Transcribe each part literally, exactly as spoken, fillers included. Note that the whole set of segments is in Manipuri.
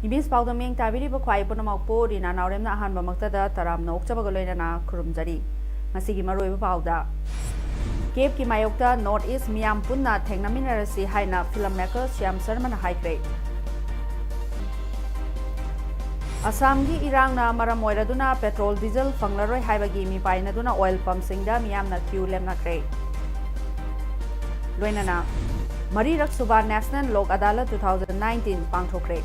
ꯏꯕꯤꯁ ꯄꯥꯎꯗ ꯃꯤꯠꯌꯦꯡ ꯇꯥꯕꯤꯔꯤꯕ ꯈ꯭ꯋꯥꯏ ꯄꯨꯝꯅꯃꯛꯄꯨ ꯔꯤꯅꯥ ꯅꯥꯎꯔꯦꯝꯅ ꯑꯍꯥꯟꯕ ꯃꯛꯇꯗ ꯇꯔꯥꯝꯅ ꯑꯣꯛꯆꯕꯒ ꯂꯣꯏꯅꯅ ꯈꯨꯔꯨꯝꯖꯔꯤ꯫ ꯉꯁꯤꯒꯤ ꯃꯔꯨꯑꯣꯏꯕ ꯄꯥꯎꯗ, ꯀꯦꯞꯀꯤ ꯃꯥꯌꯣꯛꯇ North East ꯃꯤꯌꯥꯝ ꯄꯨꯟꯅ ꯊꯦꯡꯅꯃꯤꯟꯅꯔꯁꯤ ꯍꯥꯏꯅ film maker ꯁ꯭ꯌꯥꯝ ꯁꯔꯃꯅ ꯍꯥꯏꯈ꯭ꯔꯦ꯫ ꯑꯁꯥꯝꯒꯤ ꯏꯔꯥꯡꯅ ꯃꯔꯝ ꯑꯣꯏꯔꯗꯨꯅ petrol diesel ꯐꯪꯂꯔꯣꯏ ꯍꯥꯏꯕꯒꯤ ꯃꯤꯄꯥꯏꯅꯗꯨꯅ oil pumpꯁꯤꯡꯗ ꯃꯤꯌꯥꯝꯅ queue ꯂꯦꯞꯅꯈ꯭ꯔꯦ꯫ ꯂꯣꯏꯅꯅ ꯃꯔꯤꯔꯛ ꯁꯨꯕ National Lok Adalat two thousand nineteen ꯄꯥꯡꯊꯣꯛꯈ꯭ꯔꯦ꯫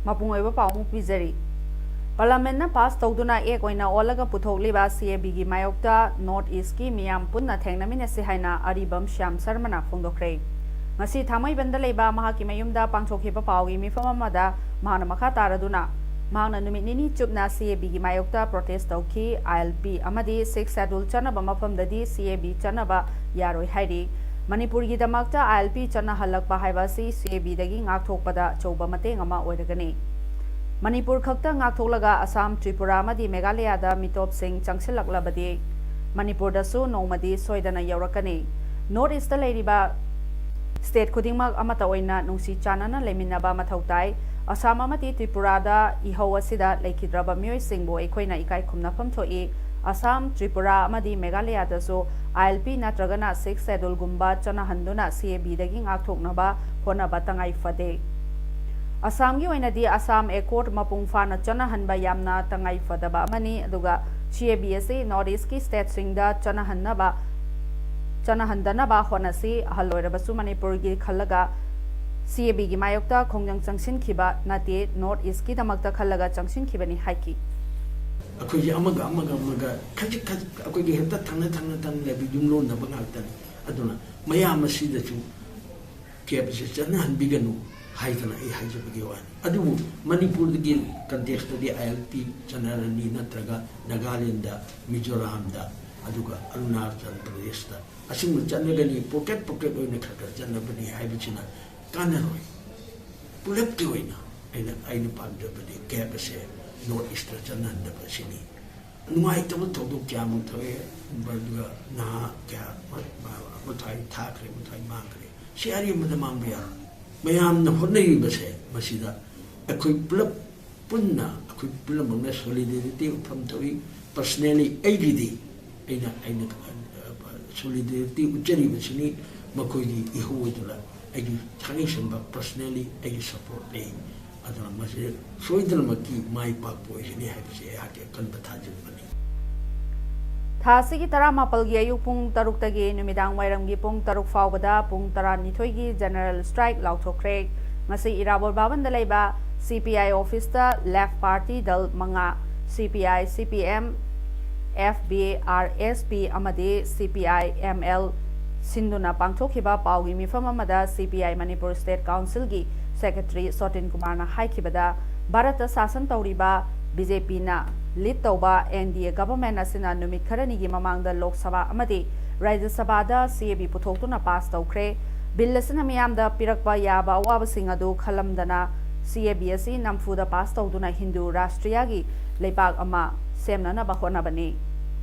ꯃꯄꯨꯡ ꯑꯣꯏꯕ ꯄꯥꯎ ꯑꯃꯨꯛ ꯄꯤꯖꯔꯤ꯫ Parliamentꯅ pass ꯇꯧꯗꯨꯅ act ꯑꯣꯏꯅ ꯑꯣꯜꯂꯒ ꯄꯨꯊꯣꯛꯂꯤꯕ CABꯒꯤ ꯃꯥꯌꯣꯛꯇ North Eastꯀꯤ ꯃꯤꯌꯥꯝ ꯄꯨꯟꯅ ꯊꯦꯡꯅꯃꯤꯟꯅꯁꯤ ꯍꯥꯏꯅ ꯑꯔꯤꯕꯝ ꯁ꯭ꯌꯥꯝ ꯁꯔꯃꯅ ꯐꯣꯡꯗꯣꯛꯈ꯭ꯔꯦ꯫ ꯉꯁꯤ ꯊꯥꯡꯃꯩꯕꯟꯗ ꯂꯩꯕ ꯃꯍꯥꯛꯀꯤ ꯃꯌꯨꯝꯗ ꯄꯥꯡꯊꯣꯛꯈꯤꯕ ꯄꯥꯎꯒꯤ ꯃꯤꯐꯝ ꯑꯃꯗ ꯃꯍꯥꯛꯅ ꯃꯈꯥ ꯇꯥꯔꯗꯨꯅ, ꯃꯍꯥꯛꯅ ꯅꯨꯃꯤꯠ ꯅꯤꯅꯤ ꯆꯨꯞꯅ CABꯒꯤ ꯃꯥꯌꯣꯛꯇ protest ꯇꯧꯈꯤ꯫ ILP ꯑꯃꯗꯤ Sixth Schedule ꯆꯠꯅꯕ ꯃꯐꯝꯗꯗꯤ CAB ꯆꯠꯅꯕ ꯌꯥꯔꯣꯏ ꯍꯥꯏꯔꯤ꯫ ꯃꯅꯤꯄꯨꯔꯒꯤꯗꯃꯛꯇ ILP ꯆꯠꯅꯍꯜꯂꯛꯄ ꯍꯥꯏꯕ ꯑꯁꯤ CABꯗꯒꯤ ꯉꯥꯛꯊꯣꯛꯄꯗ ꯑꯆꯧꯕ ꯃꯇꯦꯡ ꯑꯃ ꯑꯣꯏꯔꯒꯅꯤ꯫ ꯃꯅꯤꯄꯨꯔ ꯈꯛꯇ ꯉꯥꯛꯊꯣꯛꯂꯒ ꯑꯁꯥꯝ, ꯇ꯭ꯔꯤꯄꯨꯔꯥ ꯑꯃꯗꯤ ꯃꯦꯘꯥꯂꯌꯥꯗ ꯃꯤꯇꯣꯞꯁꯤꯡ ꯆꯪꯁꯤꯜꯂꯛꯂꯕꯗꯤ ꯃꯅꯤꯄꯨꯔꯗꯁꯨ ꯅꯣꯡꯃꯗꯤ ꯁꯣꯏꯗꯅ ꯌꯧꯔꯛꯀꯅꯤ꯫ North Eastꯇ ꯂꯩꯔꯤꯕ state ꯈꯨꯗꯤꯡꯃꯛ ꯑꯃꯠꯇ ꯑꯣꯏꯅ ꯅꯨꯡꯁꯤ ꯆꯥꯟꯅꯅ ꯂꯩꯃꯤꯟꯅꯕ ꯃꯊꯧ ꯇꯥꯏ꯫ ꯑꯁꯥꯝ ꯑꯃꯗꯤ ꯇ꯭ꯔꯤꯄꯨꯔꯥꯗ ꯏꯍꯧ ꯑꯁꯤꯗ ꯂꯩꯈꯤꯗ꯭ꯔꯕ ꯃꯤꯑꯣꯏꯁꯤꯡꯕꯨ ꯑꯩꯈꯣꯏꯅ ꯏꯀꯥꯏ ꯈꯨꯝꯅꯐꯝ ꯊꯣꯛꯏ꯫ ꯑꯁꯥꯝ, ꯇ꯭ꯔꯤꯄꯨꯔꯥ ꯑꯃꯗꯤ ꯃꯦꯘꯥꯂꯌꯥꯗꯁꯨ ILP ꯅꯠꯇ꯭ꯔꯒꯅ Sixth Scheduleꯒꯨꯝꯕ ꯆꯠꯅꯍꯟꯗꯨꯅ CABꯗꯒꯤ ꯉꯥꯛꯊꯣꯛꯅꯕ ꯍꯣꯠꯅꯕ ꯇꯉꯥꯏ ꯐꯗꯦ꯫ ꯑꯁꯥꯝꯒꯤ ꯑꯣꯏꯅꯗꯤ Assam Accord ꯃꯄꯨꯡ ꯐꯥꯅ ꯆꯠꯅꯍꯟꯕ ꯌꯥꯝꯅ ꯇꯉꯥꯏ ꯐꯗꯕ ꯑꯃꯅꯤ, ꯑꯗꯨꯒ CAB ꯑꯁꯤ North Eastꯀꯤ stateꯁꯤꯡꯗ ꯆꯠꯅꯍꯟꯅꯕ, ꯆꯠꯅꯍꯟꯗꯅꯕ ꯍꯣꯠꯅꯁꯤ꯫ ꯑꯍꯜ ꯑꯣꯏꯔꯕꯁꯨ ꯃꯅꯤꯄꯨꯔꯒꯤ ꯈꯜꯂꯒ CABꯒꯤ ꯃꯥꯌꯣꯛꯇ ꯈꯣꯡꯖꯪ ꯆꯪꯁꯤꯟꯈꯤꯕ ꯅꯠꯇꯦ, North Eastꯀꯤꯗꯃꯛꯇ ꯈꯜꯂꯒ ꯆꯪꯁꯤꯟꯈꯤꯕꯅꯤ ꯍꯥꯏꯈꯤ꯫ ꯑꯩꯈꯣꯏꯁꯦ ꯑꯃꯒ ꯑꯃꯒ ꯑꯃꯒ ꯈꯖꯤꯛ ꯈꯖꯤꯛ ꯑꯩꯈꯣꯏꯒꯤ ꯍꯦꯛꯇ ꯊꯪꯅ ꯊꯪꯅ ꯊꯪꯅ ꯂꯩꯕ ꯌꯨꯝꯂꯣꯟꯅꯕ ꯉꯥꯛꯇꯅꯤ꯫ ꯑꯗꯨꯅ ꯃꯌꯥꯝ ꯑꯁꯤꯗꯁꯨ ꯀꯦꯞ ꯑꯁꯤ ꯆꯠꯅꯍꯟꯕꯤꯒꯅꯨ ꯍꯥꯏꯗꯅ ꯑꯩ ꯍꯥꯏꯖꯕꯒꯤ ꯋꯥꯅꯤ꯫ ꯑꯗꯨꯕꯨ ꯃꯅꯤꯄꯨꯔꯗꯒꯤ ꯀꯟꯇꯦꯛꯁꯇꯗꯤ ꯑꯥꯏ ꯑꯦꯜ ꯄꯤ ꯆꯠꯅꯔꯅꯤ, ꯅꯠꯇ꯭ꯔꯒ ꯅꯥꯒꯥꯂꯦꯟꯗ, ꯃꯤꯖꯣꯔꯥꯝꯗ, ꯑꯗꯨꯒ ꯑꯔꯨꯅꯥꯆꯜ ꯄ꯭ꯔꯗꯦꯁꯇ ꯑꯁꯤꯒꯨꯝꯕ ꯆꯠꯅꯒꯅꯤ, ꯄꯣꯀꯦꯠ ꯄꯣꯀꯦꯠ ꯑꯣꯏꯅ ꯈꯔ ꯈꯔ ꯆꯠꯅꯕꯅꯤ ꯍꯥꯏꯕꯁꯤꯅ ꯀꯥꯟꯅꯔꯣꯏ꯫ ꯄꯨꯂꯞꯀꯤ ꯑꯣꯏꯅ ꯑꯩꯅ, ꯑꯩꯅ ꯄꯥꯝꯖꯕꯗꯤ ꯀꯦꯞ ꯑꯁꯦ ꯅꯣꯔꯠ ꯏꯁꯇ ꯆꯠꯅꯍꯟꯗꯕ ꯑꯁꯤꯅꯤ꯫ ꯅꯨꯡꯉꯥꯏꯇꯕ ꯊꯧꯗꯣꯛ ꯀꯌꯥꯃꯨꯛ ꯊꯣꯛꯑꯦ, ꯑꯗꯨꯒ ꯅꯍꯥ ꯀꯌꯥ ꯃ-, ꯃ-, ꯃꯊ꯭ꯋꯥꯏ ꯊꯥꯈ꯭ꯔꯦ, ꯃꯊ꯭ꯋꯥꯏ ꯃꯥꯡꯈ꯭ꯔꯦ꯫ ꯁꯤ ꯑꯔꯦꯝꯕꯗ ꯃꯥꯡꯕ ꯌꯥꯔꯣꯏ꯫ ꯃꯌꯥꯝꯅ ꯍꯣꯠꯅꯔꯤꯕꯁꯦ ꯃꯁꯤꯗ ꯑꯩꯈꯣꯏ ꯄꯨꯂꯞ ꯄꯨꯟꯅ, ꯑꯩꯈꯣꯏ ꯄꯨꯝꯅꯃꯛꯅ ꯁꯣꯂꯤꯗꯦꯔꯤꯇꯤ ꯎꯠꯐꯝ ꯊꯣꯛꯏ꯫ ꯄꯔꯁꯅꯦꯂꯤ ꯑꯩꯒꯤꯗꯤ, ꯑꯩꯅ, ꯑꯩꯅ ꯁꯣꯂꯤꯗꯦꯔꯤꯇꯤ ꯎꯠꯆꯔꯤꯕꯁꯤꯅꯤ꯫ ꯃꯈꯣꯏꯒꯤ ꯏꯍꯧ ꯑꯣꯏꯗꯨꯅ ꯑꯩꯒꯤ ꯊꯥꯡꯉꯩ ꯁꯦꯡꯕ ꯄꯔꯁꯅꯦꯂꯤ ꯑꯩꯒꯤ ꯁꯄꯣꯔꯠ ꯂꯩ꯫ ꯑꯗꯨꯅ ꯃꯁꯤ ꯁꯣꯏꯗꯅꯃꯛꯀꯤ ꯃꯥꯏ ꯄꯥꯛꯄ ꯑꯣꯏꯒꯅꯤ ꯍꯥꯏꯕꯁꯤ ꯑꯩꯍꯥꯛꯀꯤ ꯑꯀꯟꯕ ꯊꯥꯖꯕꯅꯤ꯫ ꯊꯥ ꯑꯁꯤꯒꯤ ꯇꯔꯥꯃꯥꯄꯜꯒꯤ ꯑꯌꯨꯛ ꯄꯨꯡ ꯇꯔꯨꯛꯇꯒꯤ ꯅꯨꯃꯤꯗꯥꯡ ꯋꯥꯏꯔꯝꯒꯤ ꯄꯨꯡ ꯇꯔꯨꯛ ꯐꯥꯎꯕꯗ ꯄꯨꯡ ꯇꯔꯥꯅꯤꯊꯣꯏꯒꯤ ꯖꯦꯅꯔꯦꯜ ꯁ꯭ꯇ꯭ꯔꯥꯏꯛ ꯂꯥꯎꯊꯣꯛꯈ꯭ꯔꯦ꯫ ꯉꯁꯤ ꯏꯔꯥꯕꯣꯠ ꯚꯕꯟꯗ ꯂꯩꯕ ꯁꯤ ꯄꯤ ꯑꯥꯏ ꯑꯣꯐꯤꯁꯇ ꯂꯦꯐ ꯄꯥꯔꯇꯤ ꯗꯜ ꯃꯉꯥ, ꯁꯤ ꯄꯤ ꯑꯥꯏ, ꯁꯤ P M, F B R S P ꯑꯃꯗꯤ ꯁꯤ ꯄꯤ ꯑꯥꯏ ꯑꯦꯝ ꯑꯦꯜ ꯁꯤꯟꯗꯨꯅ ꯄꯥꯡꯊꯣꯛꯈꯤꯕ ꯄꯥꯎꯒꯤ ꯃꯤꯐꯝ ꯑꯃꯗ ꯁꯤ ꯄꯤ ꯑꯥꯏ ꯃꯅꯤꯄꯨꯔ ꯁ꯭ꯇꯦꯠ ꯀꯥꯎꯟꯁꯤꯜꯒꯤ ꯁꯦꯀ꯭ꯔꯦꯇꯔꯤ ꯁꯣꯇꯤꯟ ꯀꯨꯃꯥꯔꯅ ꯍꯥꯏꯈꯤꯕꯗ, ꯚꯥꯔꯠꯇ ꯁꯥꯁꯟ ꯇꯧꯔꯤꯕ ꯕꯤ ꯖꯦ ꯄꯤꯅ ꯂꯤꯗ ꯇꯧꯕ ꯑꯦꯟ ꯗꯤ ꯑꯦ ꯒꯚꯔꯟꯃꯦꯟꯠ ꯑꯁꯤꯅ ꯅꯨꯃꯤꯠ ꯈꯔꯅꯤꯒꯤ ꯃꯃꯥꯡꯗ ꯂꯣꯛ ꯁꯚꯥ ꯑꯃꯗꯤ ꯔꯥꯖ꯭ꯌ ꯁꯚꯥꯗ ꯁꯤ ꯑꯦ ꯕꯤ ꯄꯨꯊꯣꯛꯇꯨꯅ ꯄꯥꯁ ꯇꯧꯈ꯭ꯔꯦ꯫ ꯕꯤꯜ ꯑꯁꯤꯅ ꯃꯤꯌꯥꯝꯗ ꯄꯤꯔꯛꯄ ꯌꯥꯕ ꯑꯋꯥꯕꯁꯤꯡ ꯑꯗꯨ ꯈꯜꯂꯝꯗꯅ ꯁꯤ ꯑꯦ ꯕꯤ ꯑꯁꯤ ꯅꯝꯐꯨꯗ ꯄꯥꯁ ꯇꯧꯗꯨꯅ ꯍꯤꯟꯗꯨ ꯔꯥꯁꯇ꯭ꯔꯤꯌꯥꯒꯤ ꯂꯩꯕꯥꯛ ꯑꯃ ꯁꯦꯝꯅꯅꯕ ꯍꯣꯠꯅꯕꯅꯤ꯫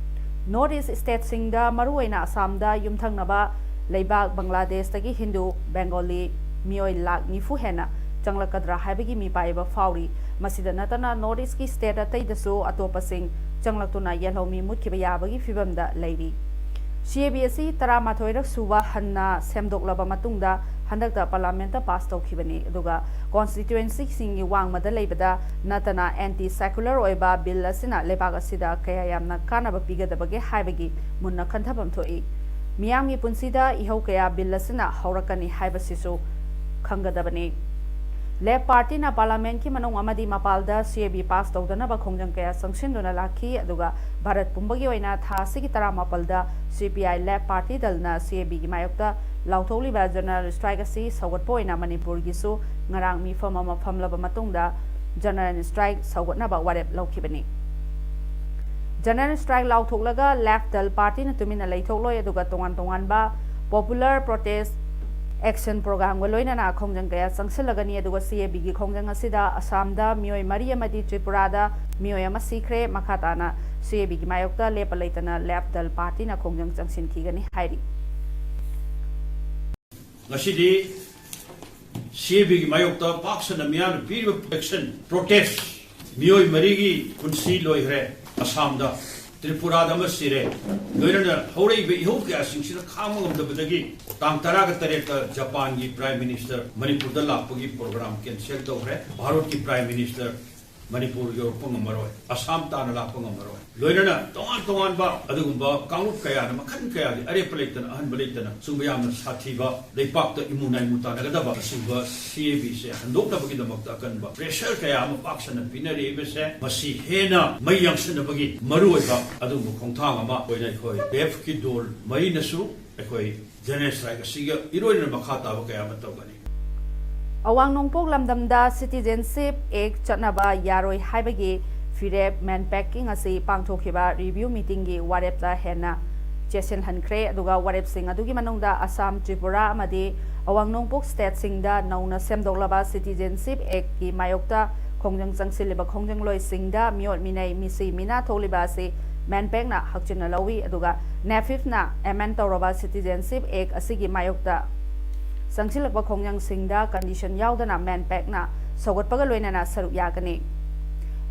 ꯅꯣꯔꯠ ꯏꯁ꯭ꯠ ꯁ꯭ꯇꯦꯠꯁꯤꯡꯗ, ꯃꯔꯨꯑꯣꯏꯅ ꯑꯁꯥꯝꯗ ꯌꯨꯝꯊꯪꯅꯕ ꯂꯩꯕꯥꯛ ꯕꯪꯒ꯭ꯂꯥꯗꯦꯁꯇꯒꯤ ꯍꯤꯟꯗꯨ ꯕꯦꯡꯒꯣꯂꯤ ꯃꯤꯑꯣꯏ ꯂꯥꯈ ꯅꯤꯐꯨ ꯍꯦꯟꯅ ꯆꯪꯂꯛꯀꯗ꯭ꯔꯥ ꯍꯥꯏꯕꯒꯤ ꯃꯤꯄꯥꯏꯕ ꯐꯥꯎꯔꯤ꯫ ꯃꯁꯤꯗ ꯅꯠꯇꯅ ꯅꯣꯔꯠ ꯏꯁ꯭ꯠꯀꯤ ꯁ꯭ꯇꯦꯠ ꯑꯇꯩꯗꯁꯨ ꯑꯇꯣꯞꯄꯁꯤꯡ ꯆꯪꯂꯛꯇꯨꯅ ꯌꯦꯜꯍꯧꯃꯤ ꯃꯨꯠꯈꯤꯕ ꯌꯥꯕꯒꯤ ꯐꯤꯚꯝꯗ ꯂꯩꯔꯤ꯫ ꯁꯤ ꯑꯦ ꯕꯤ ꯑꯁꯤ ꯇꯔꯥꯃꯥꯊꯣꯏꯔꯛ ꯁꯨꯕ ꯍꯟꯅ ꯁꯦꯝꯗꯣꯛꯂꯕ ꯃꯇꯨꯡꯗ ꯍꯟꯗꯛꯇ ꯄꯥꯔꯂꯥꯃꯦꯟꯠꯇ ꯄꯥꯁ ꯇꯧꯈꯤꯕꯅꯤ꯫ ꯑꯗꯨꯒ ꯀꯣꯟꯁꯇꯤꯇ꯭ꯋꯦꯟꯁꯤꯁꯤꯡꯒꯤ ꯋꯥꯡꯃꯗ ꯂꯩꯕꯗ ꯅꯠꯇꯅ ꯑꯦꯟꯇꯤ ꯁꯦꯀꯨꯂꯔ ꯑꯣꯏꯕ ꯕꯤꯜ ꯑꯁꯤꯅ ꯂꯩꯕꯥꯛ ꯑꯁꯤꯗ ꯀꯌꯥ ꯌꯥꯝꯅ ꯀꯥꯟꯅꯕ ꯄꯤꯒꯗꯕꯒꯦ ꯍꯥꯏꯕꯒꯤ ꯃꯨꯟꯅ ꯈꯟꯊꯐꯝ ꯊꯣꯛꯏ꯫ ꯃꯤꯌꯥꯝꯒꯤ ꯄꯨꯟꯁꯤꯗ ꯏꯍꯧ ꯀꯌꯥ ꯕꯤꯜ ꯑꯁꯤꯅ ꯍꯧꯔꯛꯀꯅꯤ ꯍꯥꯏꯕꯁꯤꯁꯨ ꯈꯪꯒꯗꯕꯅꯤ꯫ ꯂꯦꯐ ꯄꯥꯔꯇꯤꯅ ꯄꯥꯔꯂꯥꯃꯦꯟꯠꯀꯤ ꯃꯅꯨꯡ ꯑꯃꯗꯤ ꯃꯄꯥꯟꯗ ꯁꯤ ꯑꯦ ꯕꯤ ꯄꯥꯁ ꯇꯧꯗꯅꯕ ꯈꯣꯡꯖꯪ ꯀꯌꯥ ꯆꯪꯁꯤꯟꯗꯨꯅ ꯂꯥꯛꯈꯤ, ꯑꯗꯨꯒ ꯚꯥꯔꯠ ꯄꯨꯝꯕꯒꯤ ꯑꯣꯏꯅ ꯊꯥ ꯑꯁꯤꯒꯤ ꯇꯔꯥꯃꯥꯄꯜꯗ ꯁꯤ ꯄꯤ ꯑꯥꯏ ꯂꯦꯐ ꯄꯥꯔꯇꯤ ꯗꯜꯅ ꯁꯤ ꯑꯦ ꯕꯤꯒꯤ ꯃꯥꯌꯣꯛꯇ ꯂꯥꯎꯊꯣꯛꯂꯤꯕ ꯖꯦꯅꯔꯦꯜ ꯁ꯭ꯇ꯭ꯔꯥꯏꯛ ꯑꯁꯤ ꯁꯧꯒꯠꯄ ꯑꯣꯏꯅ ꯃꯅꯤꯄꯨꯔꯒꯤꯁꯨ ꯉꯔꯥꯡ ꯃꯤꯐꯝ ꯑꯃ ꯐꯝꯂꯕ ꯃꯇꯨꯡꯗ ꯖꯦꯅꯔꯦꯜ ꯁ꯭ꯇ꯭ꯔꯥꯏꯛ ꯁꯧꯒꯠꯅꯕ ꯋꯥꯔꯦꯞ ꯂꯧꯈꯤꯕꯅꯤ꯫ ꯖꯦꯅꯔꯦꯜ ꯁ꯭ꯇ꯭ꯔꯥꯏꯛ ꯂꯥꯎꯊꯣꯛꯂꯒ ꯂꯦꯐ ꯗꯜ ꯄꯥꯔꯇꯤꯅ ꯇꯨꯃꯤꯟꯅ ꯂꯩꯊꯣꯛꯂꯣꯏ, ꯑꯗꯨꯒ ꯇꯣꯉꯥꯟ ꯇꯣꯉꯥꯟꯕ ꯄꯣꯄꯨꯂꯔ ꯄ꯭ꯔꯣꯇꯦꯁ ꯑꯦꯛꯁꯟ ꯄ꯭ꯔꯣꯒ꯭ꯔꯥꯝꯒ ꯂꯣꯏꯅꯅ ꯈꯣꯡꯖꯪ ꯀꯌꯥ ꯆꯪꯁꯤꯜꯂꯒꯅꯤ꯫ ꯑꯗꯨꯒ ꯁꯤ ꯑꯦ ꯕꯤꯒꯤ ꯈꯣꯡꯖꯪ ꯑꯁꯤꯗ ꯑꯁꯥꯝꯗ ꯃꯤꯑꯣꯏ ꯃꯔꯤ ꯑꯃꯗꯤ ꯇ꯭ꯔꯤꯄꯨꯔꯥꯗ ꯃꯤꯑꯣꯏ ꯑꯃ ꯁꯤꯈ꯭ꯔꯦ꯫ ꯃꯈꯥ ꯇꯥꯅ ꯁꯤ ꯑꯦ ꯕꯤꯒꯤ ꯃꯥꯌꯣꯛꯇ ꯂꯦꯞꯄ ꯂꯩꯇꯅ ꯂꯦꯐ ꯗꯜ ꯄꯥꯔꯇꯤꯅ ꯈꯣꯡꯖꯪ ꯆꯪꯁꯤꯟꯈꯤꯒꯅꯤ ꯍꯥꯏꯔꯤ꯫ ꯉꯁꯤꯗꯤ ꯁꯤ ꯑꯦ ꯕꯤꯒꯤ ꯃꯥꯌꯣꯛꯇ ꯄꯥꯛ ꯁꯟꯅ ꯃꯤꯌꯥꯝꯅ ꯄꯤꯔꯤꯕ ꯑꯦꯛꯁꯟ, ꯄ꯭ꯔꯣꯇꯦꯁ, ꯃꯤꯑꯣꯏ ꯃꯔꯤꯒꯤ ꯄꯨꯟꯁꯤ ꯂꯣꯏꯈ꯭ꯔꯦ ꯑꯁꯥꯝꯗ, ꯇ꯭ꯔꯤꯄꯨꯔꯥꯗ ꯑꯃ ꯁꯤꯔꯦ, ꯂꯣꯏꯅꯅ ꯍꯧꯔꯛꯏꯕ ꯏꯍꯧ ꯀꯌꯥꯁꯤꯡꯁꯤꯅ ꯈꯥꯡꯕ ꯉꯝꯗꯕꯗꯒꯤ ꯇꯥꯡ ꯇꯔꯥꯒ ꯇꯔꯦꯠꯇ ꯖꯄꯥꯟꯒꯤ ꯄ꯭ꯔꯥꯏꯝ ꯃꯤꯅꯤꯁꯇꯔ ꯃꯅꯤꯄꯨꯔꯗ ꯂꯥꯛꯄꯒꯤ ꯄ꯭ꯔꯣꯒ꯭ꯔꯥꯝ ꯀꯦꯟꯁꯦꯜ ꯇꯧꯈ꯭ꯔꯦ꯫ ꯚꯥꯔꯠꯀꯤ ꯄ꯭ꯔꯥꯏꯝ ꯃꯤꯅꯤꯁꯇꯔ ꯃꯅꯤꯄꯨꯔ ꯌꯧꯔꯛꯄ ꯉꯝꯃꯔꯣꯏ, ꯑꯁꯥꯝ ꯇꯥꯟꯅ ꯂꯥꯛꯄ ꯉꯝꯃꯔꯣꯏ꯫ ꯂꯣꯏꯅꯅ ꯇꯣꯉꯥꯟ ꯇꯣꯉꯥꯟꯕ ꯑꯗꯨꯒꯨꯝꯕ ꯀꯥꯡꯂꯨꯞ ꯀꯌꯥꯅ ꯃꯈꯜ ꯀꯌꯥꯒꯤ ꯑꯔꯦꯞꯄ ꯂꯩꯇꯅ, ꯑꯍꯟꯕ ꯂꯩꯇꯅ, ꯁꯨꯝꯕ ꯌꯥꯝꯅ ꯁꯥꯊꯤꯕ, ꯂꯩꯄꯥꯛꯇ ꯏꯃꯨ ꯅꯥꯏꯃꯨ ꯇꯥꯟꯅꯒꯗꯕ ꯑꯁꯤꯒꯨꯝꯕ ꯁꯤ ꯑꯦ ꯕꯤꯁꯦ ꯍꯟꯗꯣꯛꯅꯕꯒꯤꯗꯃꯛꯇ ꯑꯀꯟꯕ ꯄ꯭ꯔꯦꯁꯔ ꯀꯌꯥ ꯑꯃ ꯄꯥꯛ ꯁꯟꯅ ꯄꯤꯅꯔꯤꯕꯁꯦ, ꯃꯁꯤ ꯍꯦꯟꯅ ꯃꯩ ꯌꯥꯡꯁꯤꯟꯅꯕꯒꯤ ꯃꯔꯨꯑꯣꯏꯕ ꯑꯗꯨꯒꯨꯝꯕ ꯈꯣꯡꯊꯥꯡ ꯑꯃ ꯑꯣꯏꯅ ꯑꯩꯈꯣꯏ ꯂꯦꯐꯀꯤ ꯗꯣꯜ ꯃꯔꯤꯅꯁꯨ ꯑꯩꯈꯣꯏ ꯖꯦꯅꯔꯦꯜ ꯁ꯭ꯇ꯭ꯔꯥꯏꯛ ꯑꯁꯤꯒ ꯏꯔꯣꯏꯅꯅ ꯃꯈꯥ ꯇꯥꯕ ꯀꯌꯥ ꯑꯃ ꯇꯧꯒꯅꯤ꯫ ꯑꯋꯥꯡ ꯅꯣꯡꯄꯣꯛ ꯂꯝꯗꯝꯗ ꯁꯤꯇꯤꯖꯦꯟꯁꯤꯞ ꯑꯦꯛ ꯆꯠꯅꯕ ꯌꯥꯔꯣꯏ ꯍꯥꯏꯕꯒꯤ ꯐꯤꯔꯦꯞ ꯃꯦꯟꯄꯦꯛꯀꯤ ꯉꯁꯤ ꯄꯥꯡꯊꯣꯛꯈꯤꯕ ꯔꯤꯚ꯭ꯌꯨ ꯃꯤꯇꯤꯡꯒꯤ ꯋꯥꯔꯦꯞꯇ ꯍꯦꯟꯅ ꯆꯦꯠꯁꯤꯜꯍꯟꯈ꯭ꯔꯦ꯫ ꯑꯗꯨꯒ ꯋꯥꯔꯦꯞꯁꯤꯡ ꯑꯗꯨꯒꯤ ꯃꯅꯨꯡꯗ ꯑꯁꯥꯝ, ꯇ꯭ꯔꯤꯄꯨꯔꯥ ꯑꯃꯗꯤ ꯑꯋꯥꯡ ꯅꯣꯡꯄꯣꯛ ꯁ꯭ꯇꯦꯠꯁꯤꯡꯗ ꯅꯧꯅ ꯁꯦꯝꯗꯣꯛꯂꯕ ꯁꯤꯇꯤꯖꯦꯟꯁꯤꯞ ꯑꯦꯛꯀꯤ ꯃꯥꯌꯣꯛꯇ ꯈꯣꯡꯖꯪ ꯆꯪꯁꯤꯜꯂꯤꯕ ꯈꯣꯡꯖꯪꯂꯣꯏꯁꯤꯡꯗ ꯃꯤꯑꯣꯠ ꯃꯤꯅꯩ, ꯃꯤꯁꯤ ꯃꯤꯅꯥ ꯊꯣꯛꯂꯤꯕ ꯑꯁꯤ ꯃꯦꯟꯄꯦꯛꯅ ꯍꯛꯆꯤꯟꯅ ꯂꯧꯏ꯫ ꯑꯗꯨꯒ ꯅꯦꯐꯤꯐꯅ ꯑꯦꯃꯦꯟ ꯇꯧꯔꯕ ꯁꯤꯇꯤꯖꯦꯟꯁꯤꯞ ꯑꯦꯛ ꯑꯁꯤꯒꯤ ꯃꯥꯌꯣꯛꯇ ꯆꯪꯁꯤꯜꯂꯛꯄ ꯈꯣꯡꯖꯪꯁꯤꯡꯗ ꯀꯟꯗꯤꯁꯟ ꯌꯥꯎꯗꯅ ꯃꯦꯟꯄꯦꯛꯅ ꯁꯧꯒꯠꯄꯒ ꯂꯣꯏꯅꯅ ꯁꯔꯨꯛ ꯌꯥꯒꯅꯤ꯫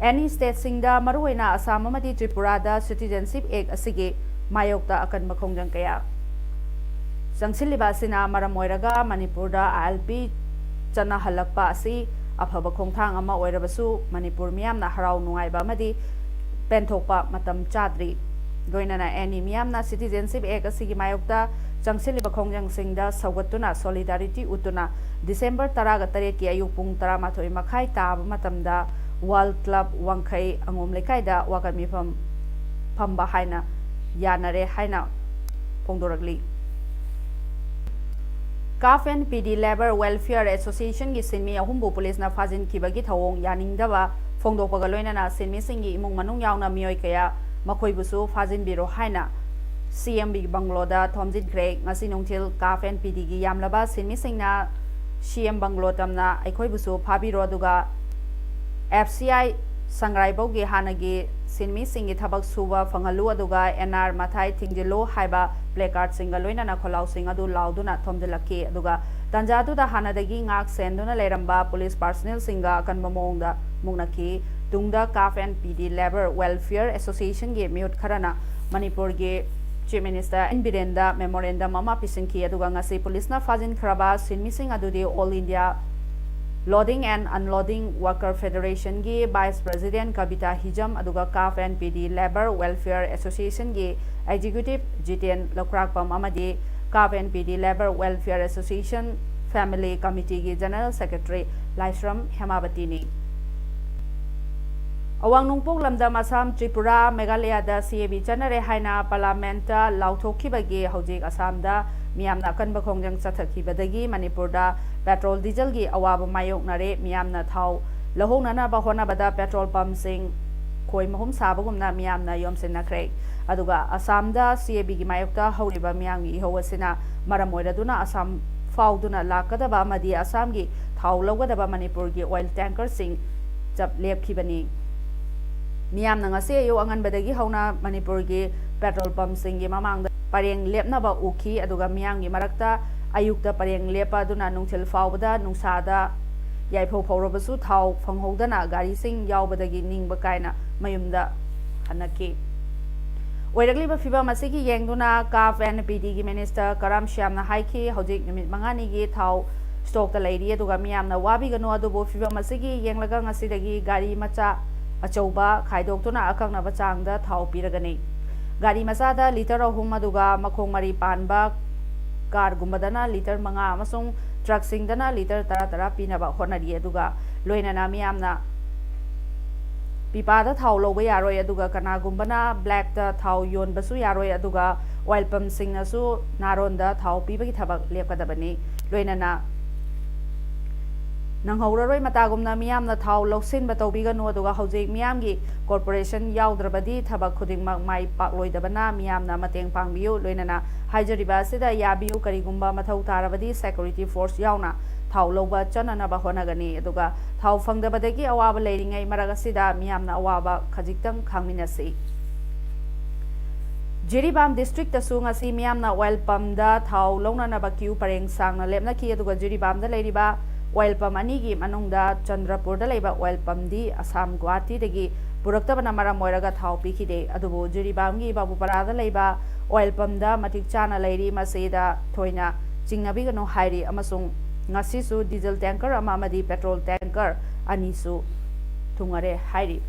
ꯑꯦꯅꯤ ꯁ꯭ꯇꯦꯠꯁꯤꯡꯗ, ꯃꯔꯨꯑꯣꯏꯅ ꯑꯁꯥꯝ ꯑꯃꯗꯤ ꯇ꯭ꯔꯤꯄꯨꯔꯥꯗ ꯁꯤꯇꯤꯖꯦꯟꯁꯤꯞ ꯑꯦꯛ ꯑꯁꯤꯒꯤ ꯃꯥꯌꯣꯛꯇ ꯑꯀꯟꯕ ꯈꯣꯡꯖꯪ ꯀꯌꯥ ꯆꯪꯁꯤꯜꯂꯤꯕ ꯑꯁꯤꯅ ꯃꯔꯝ ꯑꯣꯏꯔꯒ ꯃꯅꯤꯄꯨꯔꯗ ꯑꯥꯏ ꯑꯦꯜ ꯄꯤ ꯆꯠꯅꯍꯜꯂꯛꯄ ꯑꯁꯤ ꯑꯐꯕ ꯈꯣꯡꯊꯥꯡ ꯑꯃ ꯑꯣꯏꯔꯕꯁꯨ, ꯃꯅꯤꯄꯨꯔ ꯃꯤꯌꯥꯝꯅ ꯍꯔꯥꯎ ꯅꯨꯡꯉꯥꯏꯕ ꯑꯃꯗꯤ ꯄꯦꯟꯊꯣꯛꯄ ꯃꯇꯝ ꯆꯥꯗ꯭ꯔꯤ꯫ ꯂꯣꯏꯅꯅ ꯑꯦꯅꯤ ꯃꯤꯌꯥꯝꯅ ꯁꯤꯇꯤꯖꯦꯟꯁꯤꯞ ꯑꯦꯛ ꯑꯁꯤꯒꯤ ꯃꯥꯌꯣꯛꯇ ꯆꯪꯁꯤꯜꯂꯤꯕ ꯈꯣꯡꯖꯪꯁꯤꯡꯗ ꯁꯧꯒꯠꯇꯨꯅ solidarity ꯎꯠꯇꯨꯅ December ꯇꯔꯥꯒ ꯇꯔꯦꯠꯀꯤ ꯑꯌꯨꯛ ꯄꯨꯡ ꯇꯔꯥꯃꯥꯊꯣꯏ ꯃꯈꯥꯏ ꯇꯥꯕ ꯃꯇꯝꯗ World Club ꯋꯥꯡꯈꯩ ꯑꯉꯣꯝ ꯂꯩꯀꯥꯏꯗ ꯋꯥꯀꯠ ꯃꯤꯐꯝ ꯐꯝꯕ ꯍꯥꯏꯅ ꯌꯥꯅꯔꯦ ꯍꯥꯏꯅ ꯐꯣꯡꯗꯣꯔꯛꯂꯤ꯫ CAF and PD Labour Welfare Associationꯒꯤ ꯁꯤꯟꯃꯤ ꯑꯍꯨꯝꯕꯨ ꯄꯨꯂꯤꯁꯅ ꯐꯥꯖꯤꯟꯈꯤꯕꯒꯤ ꯊꯧꯑꯣꯡ ꯌꯥꯅꯤꯡꯗꯕ ꯐꯣꯡꯗꯣꯛꯄꯒ ꯂꯣꯏꯅꯅ ꯁꯤꯟꯃꯤꯁꯤꯡꯒꯤ ꯏꯃꯨꯡ ꯃꯅꯨꯡ ꯌꯥꯎꯅ ꯃꯤꯑꯣꯏ ꯀꯌꯥ ꯃꯈꯣꯏꯕꯨꯁꯨ ꯐꯥꯖꯤꯟꯕꯤꯔꯣ ꯍꯥꯏꯅ CM ꯕꯪꯒꯂꯣꯗ ꯊꯣꯝꯖꯤꯟꯈ꯭ꯔꯦ꯫ ꯉꯁꯤ ꯅꯨꯡꯊꯤꯜ CAF and PDꯒꯤ ꯌꯥꯝꯂꯕ ꯁꯤꯟꯃꯤꯁꯤꯡꯅ CM ꯕꯪꯒꯂꯣ ꯇꯝꯅ ꯑꯩꯈꯣꯏꯕꯨꯁꯨ ꯐꯥꯕꯤꯔꯣ, ꯑꯗꯨꯒ FCI ꯁꯪꯒ꯭ꯔꯥꯏꯕꯧꯒꯤ ꯍꯥꯟꯅꯒꯤ ꯁꯤꯟꯃꯤꯁꯤꯡꯒꯤ ꯊꯕꯛ ꯁꯨꯕ ꯐꯪꯍꯜꯂꯨ, ꯑꯗꯨꯒ NR ꯃꯊꯥꯏ ꯊꯤꯡꯖꯤꯜꯂꯨ ꯍꯥꯏꯕ placardꯁꯤꯡꯒ ꯂꯣꯏꯅꯅ ꯈꯣꯜꯂꯥꯎꯁꯤꯡ ꯑꯗꯨ ꯂꯥꯎꯗꯨꯅ ꯊꯣꯝꯖꯤꯜꯂꯛꯈꯤ꯫ ꯑꯗꯨꯒ ꯇꯥꯟꯖꯥꯗꯨꯗ ꯍꯥꯟꯅꯗꯒꯤ ꯉꯥꯛ ꯁꯦꯟꯗꯨꯅ ꯂꯩꯔꯝꯕ ꯄꯨꯂꯤꯁ personnelꯁꯤꯡꯒ ꯑꯀꯟꯕ ꯃꯑꯣꯡꯗ ꯃꯨꯛꯅꯈꯤ꯫ ꯇꯨꯡꯗ CAF and PD Labour Welfare Associationꯒꯤ ꯃꯤꯍꯨꯠ ꯈꯔꯅ ꯃꯅꯤꯄꯨꯔꯒꯤ Chief Minister ꯑꯦꯟ ꯕꯤꯔꯦꯟꯗ memorandum ꯑꯃ ꯄꯤꯁꯤꯟꯈꯤ, ꯑꯗꯨꯒ ꯉꯁꯤ ꯄꯨꯂꯤꯁꯅ ꯐꯥꯖꯤꯟꯈ꯭ꯔꯕ ꯁꯤꯟꯃꯤꯁꯤꯡ ꯑꯗꯨꯗꯤ All India Loading and Unloading Worker Federationꯒꯤ Vice President ꯀꯕꯤꯇꯥ ꯍꯤꯖꯝ, ꯑꯗꯨꯒ CAF and PD Labour Welfare Associationꯒꯤ Executive Jiten ꯂꯧꯀ꯭ꯔꯥꯛꯄꯝ ꯑꯃꯗꯤ CAF and PD Labour Welfare Association Family Committeeꯒꯤ General Secretary ꯂꯥꯏꯁ꯭ꯔꯝ ꯍꯦꯃꯥꯕꯇꯤꯅꯤ꯫ ꯑꯋꯥꯡ ꯅꯣꯡꯄꯣꯛ ꯂꯝꯗꯝ ꯑꯁꯥꯝ, ꯇ꯭ꯔꯤꯄꯨꯔꯥ, ꯃꯦꯘꯥꯂꯌꯥꯗ CAB ꯆꯠꯅꯔꯦ ꯍꯥꯏꯅ Parliamentꯇ ꯂꯥꯎꯊꯣꯛꯈꯤꯕꯒꯤ ꯍꯧꯖꯤꯛ ꯑꯁꯥꯝꯗ ꯃꯤꯌꯥꯝꯅ ꯑꯀꯟꯕ ꯈꯣꯡꯖꯪ ꯆꯠꯊꯈꯤꯕꯗꯒꯤ ꯃꯅꯤꯄꯨꯔꯗ petrol dieselꯒꯤ ꯑꯋꯥꯕ ꯃꯥꯌꯣꯛꯅꯔꯦ꯫ ꯃꯤꯌꯥꯝꯅ ꯊꯥꯎ ꯂꯧꯍꯧꯅꯅꯕ ꯍꯣꯠꯅꯕꯗ petrol pumpꯁꯤꯡ ꯈꯣꯏ ꯃꯍꯨꯝ ꯁꯥꯕꯒꯨꯝꯅ ꯃꯤꯌꯥꯝꯅ ꯌꯣꯝꯁꯤꯟꯅꯈ꯭ꯔꯦ꯫ ꯑꯗꯨꯒ ꯑꯁꯥꯝꯗ CABꯒꯤ ꯃꯥꯌꯣꯛꯇ ꯍꯧꯔꯤꯕ ꯃꯤꯌꯥꯝꯒꯤ ꯏꯍꯧ ꯑꯁꯤꯅ ꯃꯔꯝ ꯑꯣꯏꯔꯗꯨꯅ ꯑꯁꯥꯝ ꯐꯥꯎꯗꯨꯅ ꯂꯥꯛꯀꯗꯕ ꯑꯃꯗꯤ ꯑꯁꯥꯝꯒꯤ ꯊꯥꯎ ꯂꯧꯒꯗꯕ ꯃꯅꯤꯄꯨꯔꯒꯤ oil tankerꯁꯤꯡ ꯆꯞ ꯂꯦꯞꯈꯤꯕꯅꯤ꯫ ꯃꯤꯌꯥꯝꯅ ꯉꯁꯤ ꯑꯌꯨꯛ ꯑꯉꯟꯕꯗꯒꯤ ꯍꯧꯅ ꯃꯅꯤꯄꯨꯔꯒꯤ petrol pumpꯁꯤꯡꯒꯤ ꯃꯃꯥꯡꯗ ꯄꯔꯦꯡ ꯂꯦꯞꯅꯕ ꯎꯈꯤ, ꯑꯗꯨꯒ ꯃꯤꯌꯥꯝꯒꯤ ꯃꯔꯛꯇ ꯑꯌꯨꯛꯇ ꯄꯔꯦꯡ ꯂꯦꯞꯄ ꯑꯗꯨꯅ ꯅꯨꯡꯊꯤꯜ ꯐꯥꯎꯕꯗ ꯅꯨꯡꯁꯥꯗ ꯌꯥꯏꯐꯧ ꯐꯧꯔꯕꯁꯨ ꯊꯥꯎ ꯐꯪꯍꯧꯗꯅ ꯒꯥꯔꯤꯁꯤꯡ ꯌꯥꯎꯕꯗꯒꯤ ꯅꯤꯡꯕ ꯀꯥꯏꯅ ꯃꯌꯨꯝꯗ ꯍꯟꯅꯈꯤ꯫ ꯑꯣꯏꯔꯛꯂꯤꯕ ꯐꯤꯚꯝ ꯑꯁꯤꯒꯤ ꯌꯦꯡꯗꯨꯅ CAF and PDꯒꯤ Minister ꯀꯔꯥꯝ ꯁ꯭ꯌꯥꯝꯅ ꯍꯥꯏꯈꯤ, ꯍꯧꯖꯤꯛ ꯅꯨꯃꯤꯠ ꯃꯉꯥꯅꯤꯒꯤ ꯊꯥꯎ stockꯇ ꯂꯩꯔꯤ, ꯑꯗꯨꯒ ꯃꯤꯌꯥꯝꯅ ꯋꯥꯕꯤꯒꯅꯨ, ꯑꯗꯨꯕꯨ ꯐꯤꯚꯝ ꯑꯁꯤꯒꯤ ꯌꯦꯡꯂꯒ ꯉꯁꯤꯗꯒꯤ ꯒꯥꯔꯤ ꯃꯆꯥ ꯑꯆꯧꯕ ꯈꯥꯏꯗꯣꯛꯇꯨꯅ ꯑꯀꯛꯅꯕ ꯆꯥꯡꯗ ꯊꯥꯎ ꯄꯤꯔꯒꯅꯤ꯫ ꯒꯥꯔꯤ ꯃꯆꯥꯗ litre ꯑꯍꯨꯝ ꯑꯗꯨꯒ ꯃꯈꯣꯡ ꯃꯔꯤ ꯄꯥꯟꯕ ꯀꯥꯔꯒꯨꯝꯕꯗꯅ ꯂꯤꯇꯔ ꯃꯉꯥ ꯑꯃꯁꯨꯡ ꯇ꯭ꯔꯛꯁꯤꯡꯗꯅ ꯂꯤꯇꯔ ꯇꯔꯥ ꯇꯔꯥ ꯄꯤꯅꯕ ꯍꯣꯠꯅꯔꯤ꯫ ꯑꯗꯨꯒ ꯂꯣꯏꯅꯅ ꯃꯤꯌꯥꯝꯅ ꯄꯤꯄꯥꯗ ꯊꯥꯎ ꯂꯧꯕ ꯌꯥꯔꯣꯏ꯫ ꯑꯗꯨꯒ ꯀꯅꯥꯒꯨꯝꯕꯅ ꯕ꯭ꯂꯦꯛꯇ ꯊꯥꯎ ꯌꯣꯟꯕꯁꯨ ꯌꯥꯔꯣꯏ꯫ ꯑꯗꯨꯒ ꯑꯣꯏꯜ ꯄꯝꯁꯤꯡꯅꯁꯨ ꯅꯥꯔꯣꯟꯗ ꯊꯥꯎ ꯄꯤꯕꯒꯤ ꯊꯕꯛ ꯂꯦꯞꯀꯗꯕꯅꯤ꯫ ꯂꯣꯏꯅꯅ ꯅꯪꯍꯧꯔꯔꯣꯏ ꯃꯇꯥꯒꯨꯝꯅ ꯃꯤꯌꯥꯝꯅ ꯊꯥꯎ ꯂꯧꯁꯤꯟꯕ ꯇꯧꯕꯤꯒꯅꯨ꯫ ꯑꯗꯨꯒ ꯍꯧꯖꯤꯛ ꯃꯤꯌꯥꯝꯒꯤ ꯀꯣꯔꯄꯣꯔꯦꯁꯟ ꯌꯥꯎꯗ꯭ꯔꯕꯗꯤ ꯊꯕꯛ ꯈꯨꯗꯤꯡꯃꯛ ꯃꯥꯏ ꯄꯥꯛꯂꯣꯏꯗꯕꯅ ꯃꯤꯌꯥꯝꯅ ꯃꯇꯦꯡ ꯄꯥꯡꯕꯤꯌꯨ꯫ ꯂꯣꯏꯅꯅ ꯍꯥꯏꯖꯔꯤꯕ ꯑꯁꯤꯗ ꯌꯥꯕꯤꯌꯨ꯫ ꯀꯔꯤꯒꯨꯝꯕ ꯃꯊꯧ ꯇꯥꯔꯕꯗꯤ ꯁꯦꯀ꯭ꯌꯨꯔꯤꯇꯤ ꯐꯣꯔꯁ ꯌꯥꯎꯅ ꯊꯥꯎ ꯂꯧꯕ ꯆꯠꯅꯅꯕ ꯍꯣꯠꯅꯒꯅꯤ꯫ ꯑꯗꯨꯒ ꯊꯥꯎ ꯐꯪꯗꯕꯗꯒꯤ ꯑꯋꯥꯕ ꯂꯩꯔꯤꯉꯩ ꯃꯔꯛ ꯑꯁꯤꯗ ꯃꯤꯌꯥꯝꯅ ꯑꯋꯥꯕ ꯈꯖꯤꯛꯇꯪ ꯈꯥꯡꯃꯤꯟꯅꯁꯤ꯫ ꯖꯤꯔꯤꯕꯥꯝ ꯗꯤꯁꯇ꯭ꯔꯤꯛꯇꯁꯨ ꯉꯁꯤ ꯃꯤꯌꯥꯝꯅ ꯑꯣꯏꯜ ꯄꯝꯗ ꯊꯥꯎ ꯂꯧꯅꯅꯕ ꯀ꯭ꯌꯨ ꯄꯔꯦꯡ ꯁꯥꯡꯅ ꯂꯦꯞꯅꯈꯤ꯫ ꯑꯗꯨꯒ ꯖꯤꯔꯤꯕꯥꯝꯗ ꯂꯩꯔꯤꯕ ꯑꯣꯏꯜ ꯄꯝ ꯑꯅꯤꯒꯤ ꯃꯅꯨꯡꯗ ꯆꯟꯗ꯭ꯔꯄꯨꯔꯗ ꯂꯩꯕ ꯑꯣꯏꯜ ꯄꯝꯗꯤ ꯑꯁꯥꯝ ꯒꯨꯋꯥꯍꯥꯇꯤꯗꯒꯤ ꯄꯨꯔꯛꯇꯕꯅ ꯃꯔꯝ ꯑꯣꯏꯔꯒ ꯊꯥꯎ ꯄꯤꯈꯤꯗꯦ꯫ ꯑꯗꯨꯕꯨ ꯖꯤꯔꯤꯕꯥꯝꯒꯤ ꯕꯥꯕꯨꯄꯥꯔꯥꯗ ꯂꯩꯕ ꯑꯣꯏꯜ ꯄꯝꯗ ꯃꯇꯤꯛ ꯆꯥꯅ ꯂꯩꯔꯤ꯫ ꯃꯁꯤꯗ ꯊꯣꯏꯅ ꯆꯤꯡꯅꯕꯤꯒꯅꯨ ꯍꯥꯏꯔꯤ꯫ ꯑꯃꯁꯨꯡ ꯉꯁꯤꯁꯨ ꯗꯤꯖꯜ ꯇꯦꯡꯀꯔ ꯑꯃ ꯑꯃꯗꯤ ꯄꯦꯇ꯭ꯔꯣꯜ ꯇꯦꯡꯀꯔ ꯑꯅꯤꯁꯨ ꯊꯨꯡꯉꯔꯦ ꯍꯥꯏꯔꯤ꯫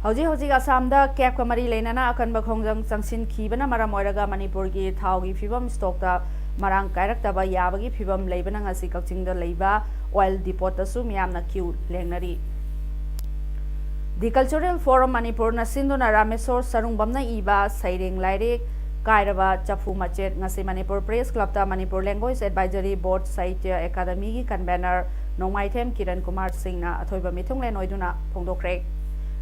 ꯍꯧꯖꯤꯛ ꯍꯧꯖꯤꯛ ꯑꯁꯥꯝꯗ ꯀꯦꯞꯀ ꯃꯔꯤ ꯂꯩꯅꯅ ꯑꯀꯟꯕ ꯈꯣꯡꯖꯪ ꯆꯪꯁꯤꯟꯈꯤꯕꯅ ꯃꯔꯝ ꯑꯣꯏꯔꯒ ꯃꯅꯤꯄꯨꯔꯒꯤ ꯊꯥꯎꯒꯤ ꯐꯤꯕꯝ ꯁ꯭ꯇꯣꯛꯇ ꯃꯔꯥꯡ ꯀꯥꯏꯔꯛꯇꯕ ꯌꯥꯕꯒꯤ ꯐꯤꯕꯝ ꯂꯩꯕꯅ ꯉꯁꯤ ꯀꯛꯆꯤꯡꯗ ꯂꯩꯕ ꯑꯣꯏꯜ ꯗꯤꯄꯣꯠꯇꯁꯨ ꯃꯤꯌꯥꯝꯅ ꯀ꯭ꯌꯨ ꯂꯦꯡꯅꯔꯤ꯫ The Cultural Forum ꯃꯅꯤꯄꯨꯔꯅ ꯁꯤꯟꯗꯨꯅ ꯔꯥꯃꯦꯁꯣꯔ ꯁꯔꯨꯡꯕꯝꯅ ꯏꯕ ꯁꯩꯔꯦꯡ ꯂꯥꯏꯔꯤꯛ ꯀꯥꯏꯔꯕ ꯆꯐꯨ ꯃꯆꯦꯠ ꯉꯁꯤ ꯃꯅꯤꯄꯨꯔ ꯄ꯭ꯔꯦꯁ ꯀ꯭ꯂꯕꯇ Manipur language advisory board Sahitya ꯑꯦꯀꯥꯗꯃꯤꯒꯤ ꯀꯟꯚꯦꯅꯔ ꯅꯣꯡꯃꯥꯏꯊꯦꯝ ꯀꯤꯔꯟ ꯀꯨꯃꯥꯔ ꯁꯤꯡꯅ ꯑꯊꯣꯏꯕ ꯃꯤꯊꯨꯡꯂꯦꯟ ꯑꯣꯏꯗꯨꯅ ꯐꯣꯡꯗꯣꯛꯈ꯭ꯔꯦ꯫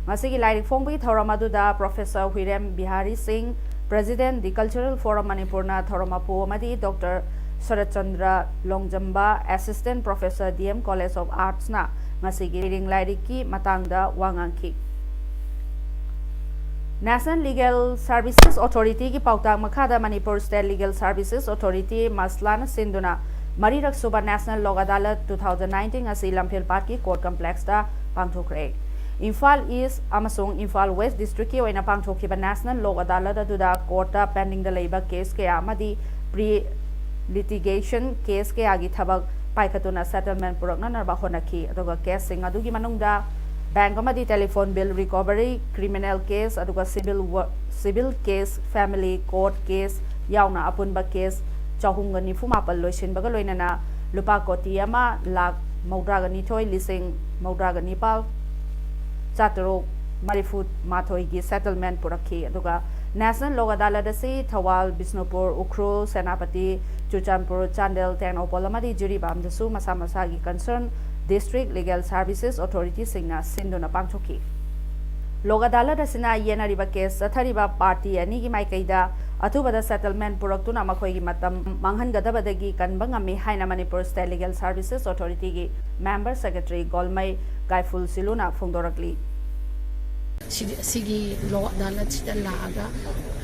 ꯉꯁꯤꯒꯤ ꯂꯥꯏꯔꯤꯛ ꯐꯣꯡꯕꯒꯤ ꯊꯧꯔꯝ ꯑꯗꯨꯗ ꯄ꯭ꯔꯣꯐꯦꯁꯔ ꯍꯨꯏꯔꯦꯝ ꯕꯤꯍꯥꯔꯤ ꯁꯤꯡ, ꯄ꯭ꯔꯦꯁꯤꯗꯦꯟꯠ, The Cultural Forum ꯃꯅꯤꯄꯨꯔꯅ ꯊꯧꯔꯝ ꯃꯄꯨ ꯑꯃꯗꯤ ꯗꯣꯛꯇꯔ ꯁꯔꯠꯆꯟꯗ꯭ꯔ ꯂꯣꯡꯖꯝꯕ, assistant professor, D M college of ꯑꯥꯔꯠꯁꯅ ꯉꯁꯤꯒꯤ ꯁꯩꯔꯦꯡ ꯂꯥꯏꯔꯤꯛꯀꯤ ꯃꯇꯥꯡꯗ ꯋꯥ ꯉꯥꯡꯈꯤ꯫ National Legal Services Authorityꯒꯤ ꯄꯥꯎꯇꯥꯛ ꯃꯈꯥꯗ Manipur State Legal Services Authority, ꯃꯁꯂꯥꯅ ꯁꯤꯟꯗꯨꯅ ꯃꯔꯤꯔꯛ ꯁꯨꯕ National Lok Adalat two thousand nineteen ꯑꯁꯤ ꯂꯝꯐꯦꯜꯄꯥꯠꯀꯤ ꯀꯣꯔꯠ ꯀꯝꯄ꯭ꯂꯦꯛꯁꯇ ꯄꯥꯡꯊꯣꯛꯈ꯭ꯔꯦ꯫ ꯏꯝꯐꯥꯜ ꯏꯁ ꯑꯃꯁꯨꯡ ꯏꯝꯐꯥꯜ ꯋꯦꯁ ꯗꯤꯁꯇ꯭ꯔꯤꯛꯀꯤ ꯑꯣꯏꯅ ꯄꯥꯡꯊꯣꯛꯈꯤꯕ National Lok Adalat ꯑꯗꯨꯗ ꯀꯣꯔꯠꯇ ꯄꯦꯟꯗꯤꯡꯗ ꯂꯩꯕ ꯀꯦꯁ ꯀꯌꯥ ꯑꯃꯗꯤ ꯄ꯭ꯔꯤ ꯂꯤꯇꯤꯒꯦꯁꯟ ꯀꯦꯁ ꯀꯌꯥꯒꯤ ꯊꯕꯛ ꯄꯥꯏꯈꯠꯇꯨꯅ ꯁꯦꯇꯜꯃꯦꯟ ꯄꯨꯔꯛꯅꯅꯕ ꯍꯣꯠꯅꯈꯤ꯫ ꯑꯗꯨꯒ ꯀꯦꯁꯁꯤꯡ ꯑꯗꯨꯒꯤ ꯃꯅꯨꯡꯗ ꯕꯦꯡꯛ ꯑꯃꯗꯤ telephone bill recovery, criminal case, ꯑꯗꯨꯒ ꯁꯤꯚꯤꯜ ꯋ-, civil case, family court case, ꯌꯥꯎꯅ ꯑꯄꯨꯟꯕ ꯀꯦꯁ ꯆꯍꯨꯝꯒ ꯅꯤꯐꯨ ꯃꯥꯄꯜ ꯂꯣꯏꯁꯤꯟꯕꯒ ꯂꯣꯏꯅꯅ ꯂꯨꯄꯥ ꯀꯣꯇꯤ ꯑꯃ ꯂꯥꯈ ꯃꯧꯗ꯭ꯔꯥꯒ ꯅꯤꯊꯣꯏ ꯂꯤꯁꯤꯡ ꯃꯧꯗ꯭ꯔꯥꯒ ꯅꯤꯄꯥꯜ ꯆꯥꯇꯔꯨꯛ ꯃꯔꯤꯐꯨ ꯃꯥꯊꯣꯏꯒꯤ ꯁꯦꯇꯜꯃꯦꯟ ꯄꯨꯔꯛꯈꯤ꯫ ꯑꯗꯨꯒ ꯅꯦꯁꯅꯦꯜ ꯂꯣꯛ ꯑꯗꯥꯂꯠ ꯑꯁꯤ ꯊꯧꯕꯥꯜ, ꯕꯤꯁꯅꯨꯄꯨꯔ, ꯎꯈ꯭ꯔꯨꯜ, ꯁꯦꯅꯥꯄꯇꯤ, ꯆꯨꯔꯆꯥꯟꯄꯨꯔ, ꯆꯥꯟꯗꯦꯜ, ꯇꯦꯡꯅꯧꯄꯜ ꯑꯃꯗꯤ ꯖꯤꯔꯤꯕꯥꯝꯗꯁꯨ ꯃꯁꯥ ꯃꯁꯥꯒꯤ ꯀꯟꯁꯔꯟ ꯗꯤꯁꯇ꯭ꯔꯤꯛ ꯂꯤꯒꯦꯜ ꯁꯥꯔꯚꯤꯁꯦꯁ ꯑꯣꯊꯣꯔꯤꯇꯤꯁꯤꯡꯅ ꯁꯤꯟꯗꯨꯅ ꯄꯥꯡꯊꯣꯛꯈꯤ꯫ ꯂꯣꯛ ꯑꯗꯥꯂꯠ ꯑꯁꯤꯅ ꯌꯦꯠꯅꯔꯤꯕ ꯀꯦꯁ ꯆꯠꯊꯔꯤꯕ ꯄꯥꯔꯇꯤ ꯑꯅꯤꯒꯤ ꯃꯥꯏꯀꯩꯗ ꯑꯊꯨꯕꯗ ꯁꯦꯇꯜꯃꯦꯟ ꯄꯨꯔꯛꯇꯨꯅ ꯃꯈꯣꯏꯒꯤ ꯃꯇꯝ ꯃꯥꯡꯍꯟꯒꯗꯕꯗꯒꯤ ꯀꯟꯕ ꯉꯝꯃꯤ ꯍꯥꯏꯅ ꯃꯅꯤꯄꯨꯔ ꯁ꯭ꯇꯦꯠ ꯂꯤꯒꯦꯜ ꯁꯥꯔꯚꯤꯁꯦꯁ ꯑꯣꯊꯣꯔꯤꯇꯤꯒꯤ ꯃꯦꯝꯕꯔ ꯁꯦꯀ꯭ꯔꯦꯇꯔꯤ ꯒꯣꯜꯃꯩ ꯒꯥꯏꯐꯨꯜ ꯁꯤꯂꯨꯅ ꯐꯣꯡꯗꯣꯔꯛꯂꯤ꯫ ꯁꯤꯒꯤ ꯂꯣꯛ ꯑꯗꯥꯂꯠꯁꯤꯗ ꯂꯥꯛꯑꯒ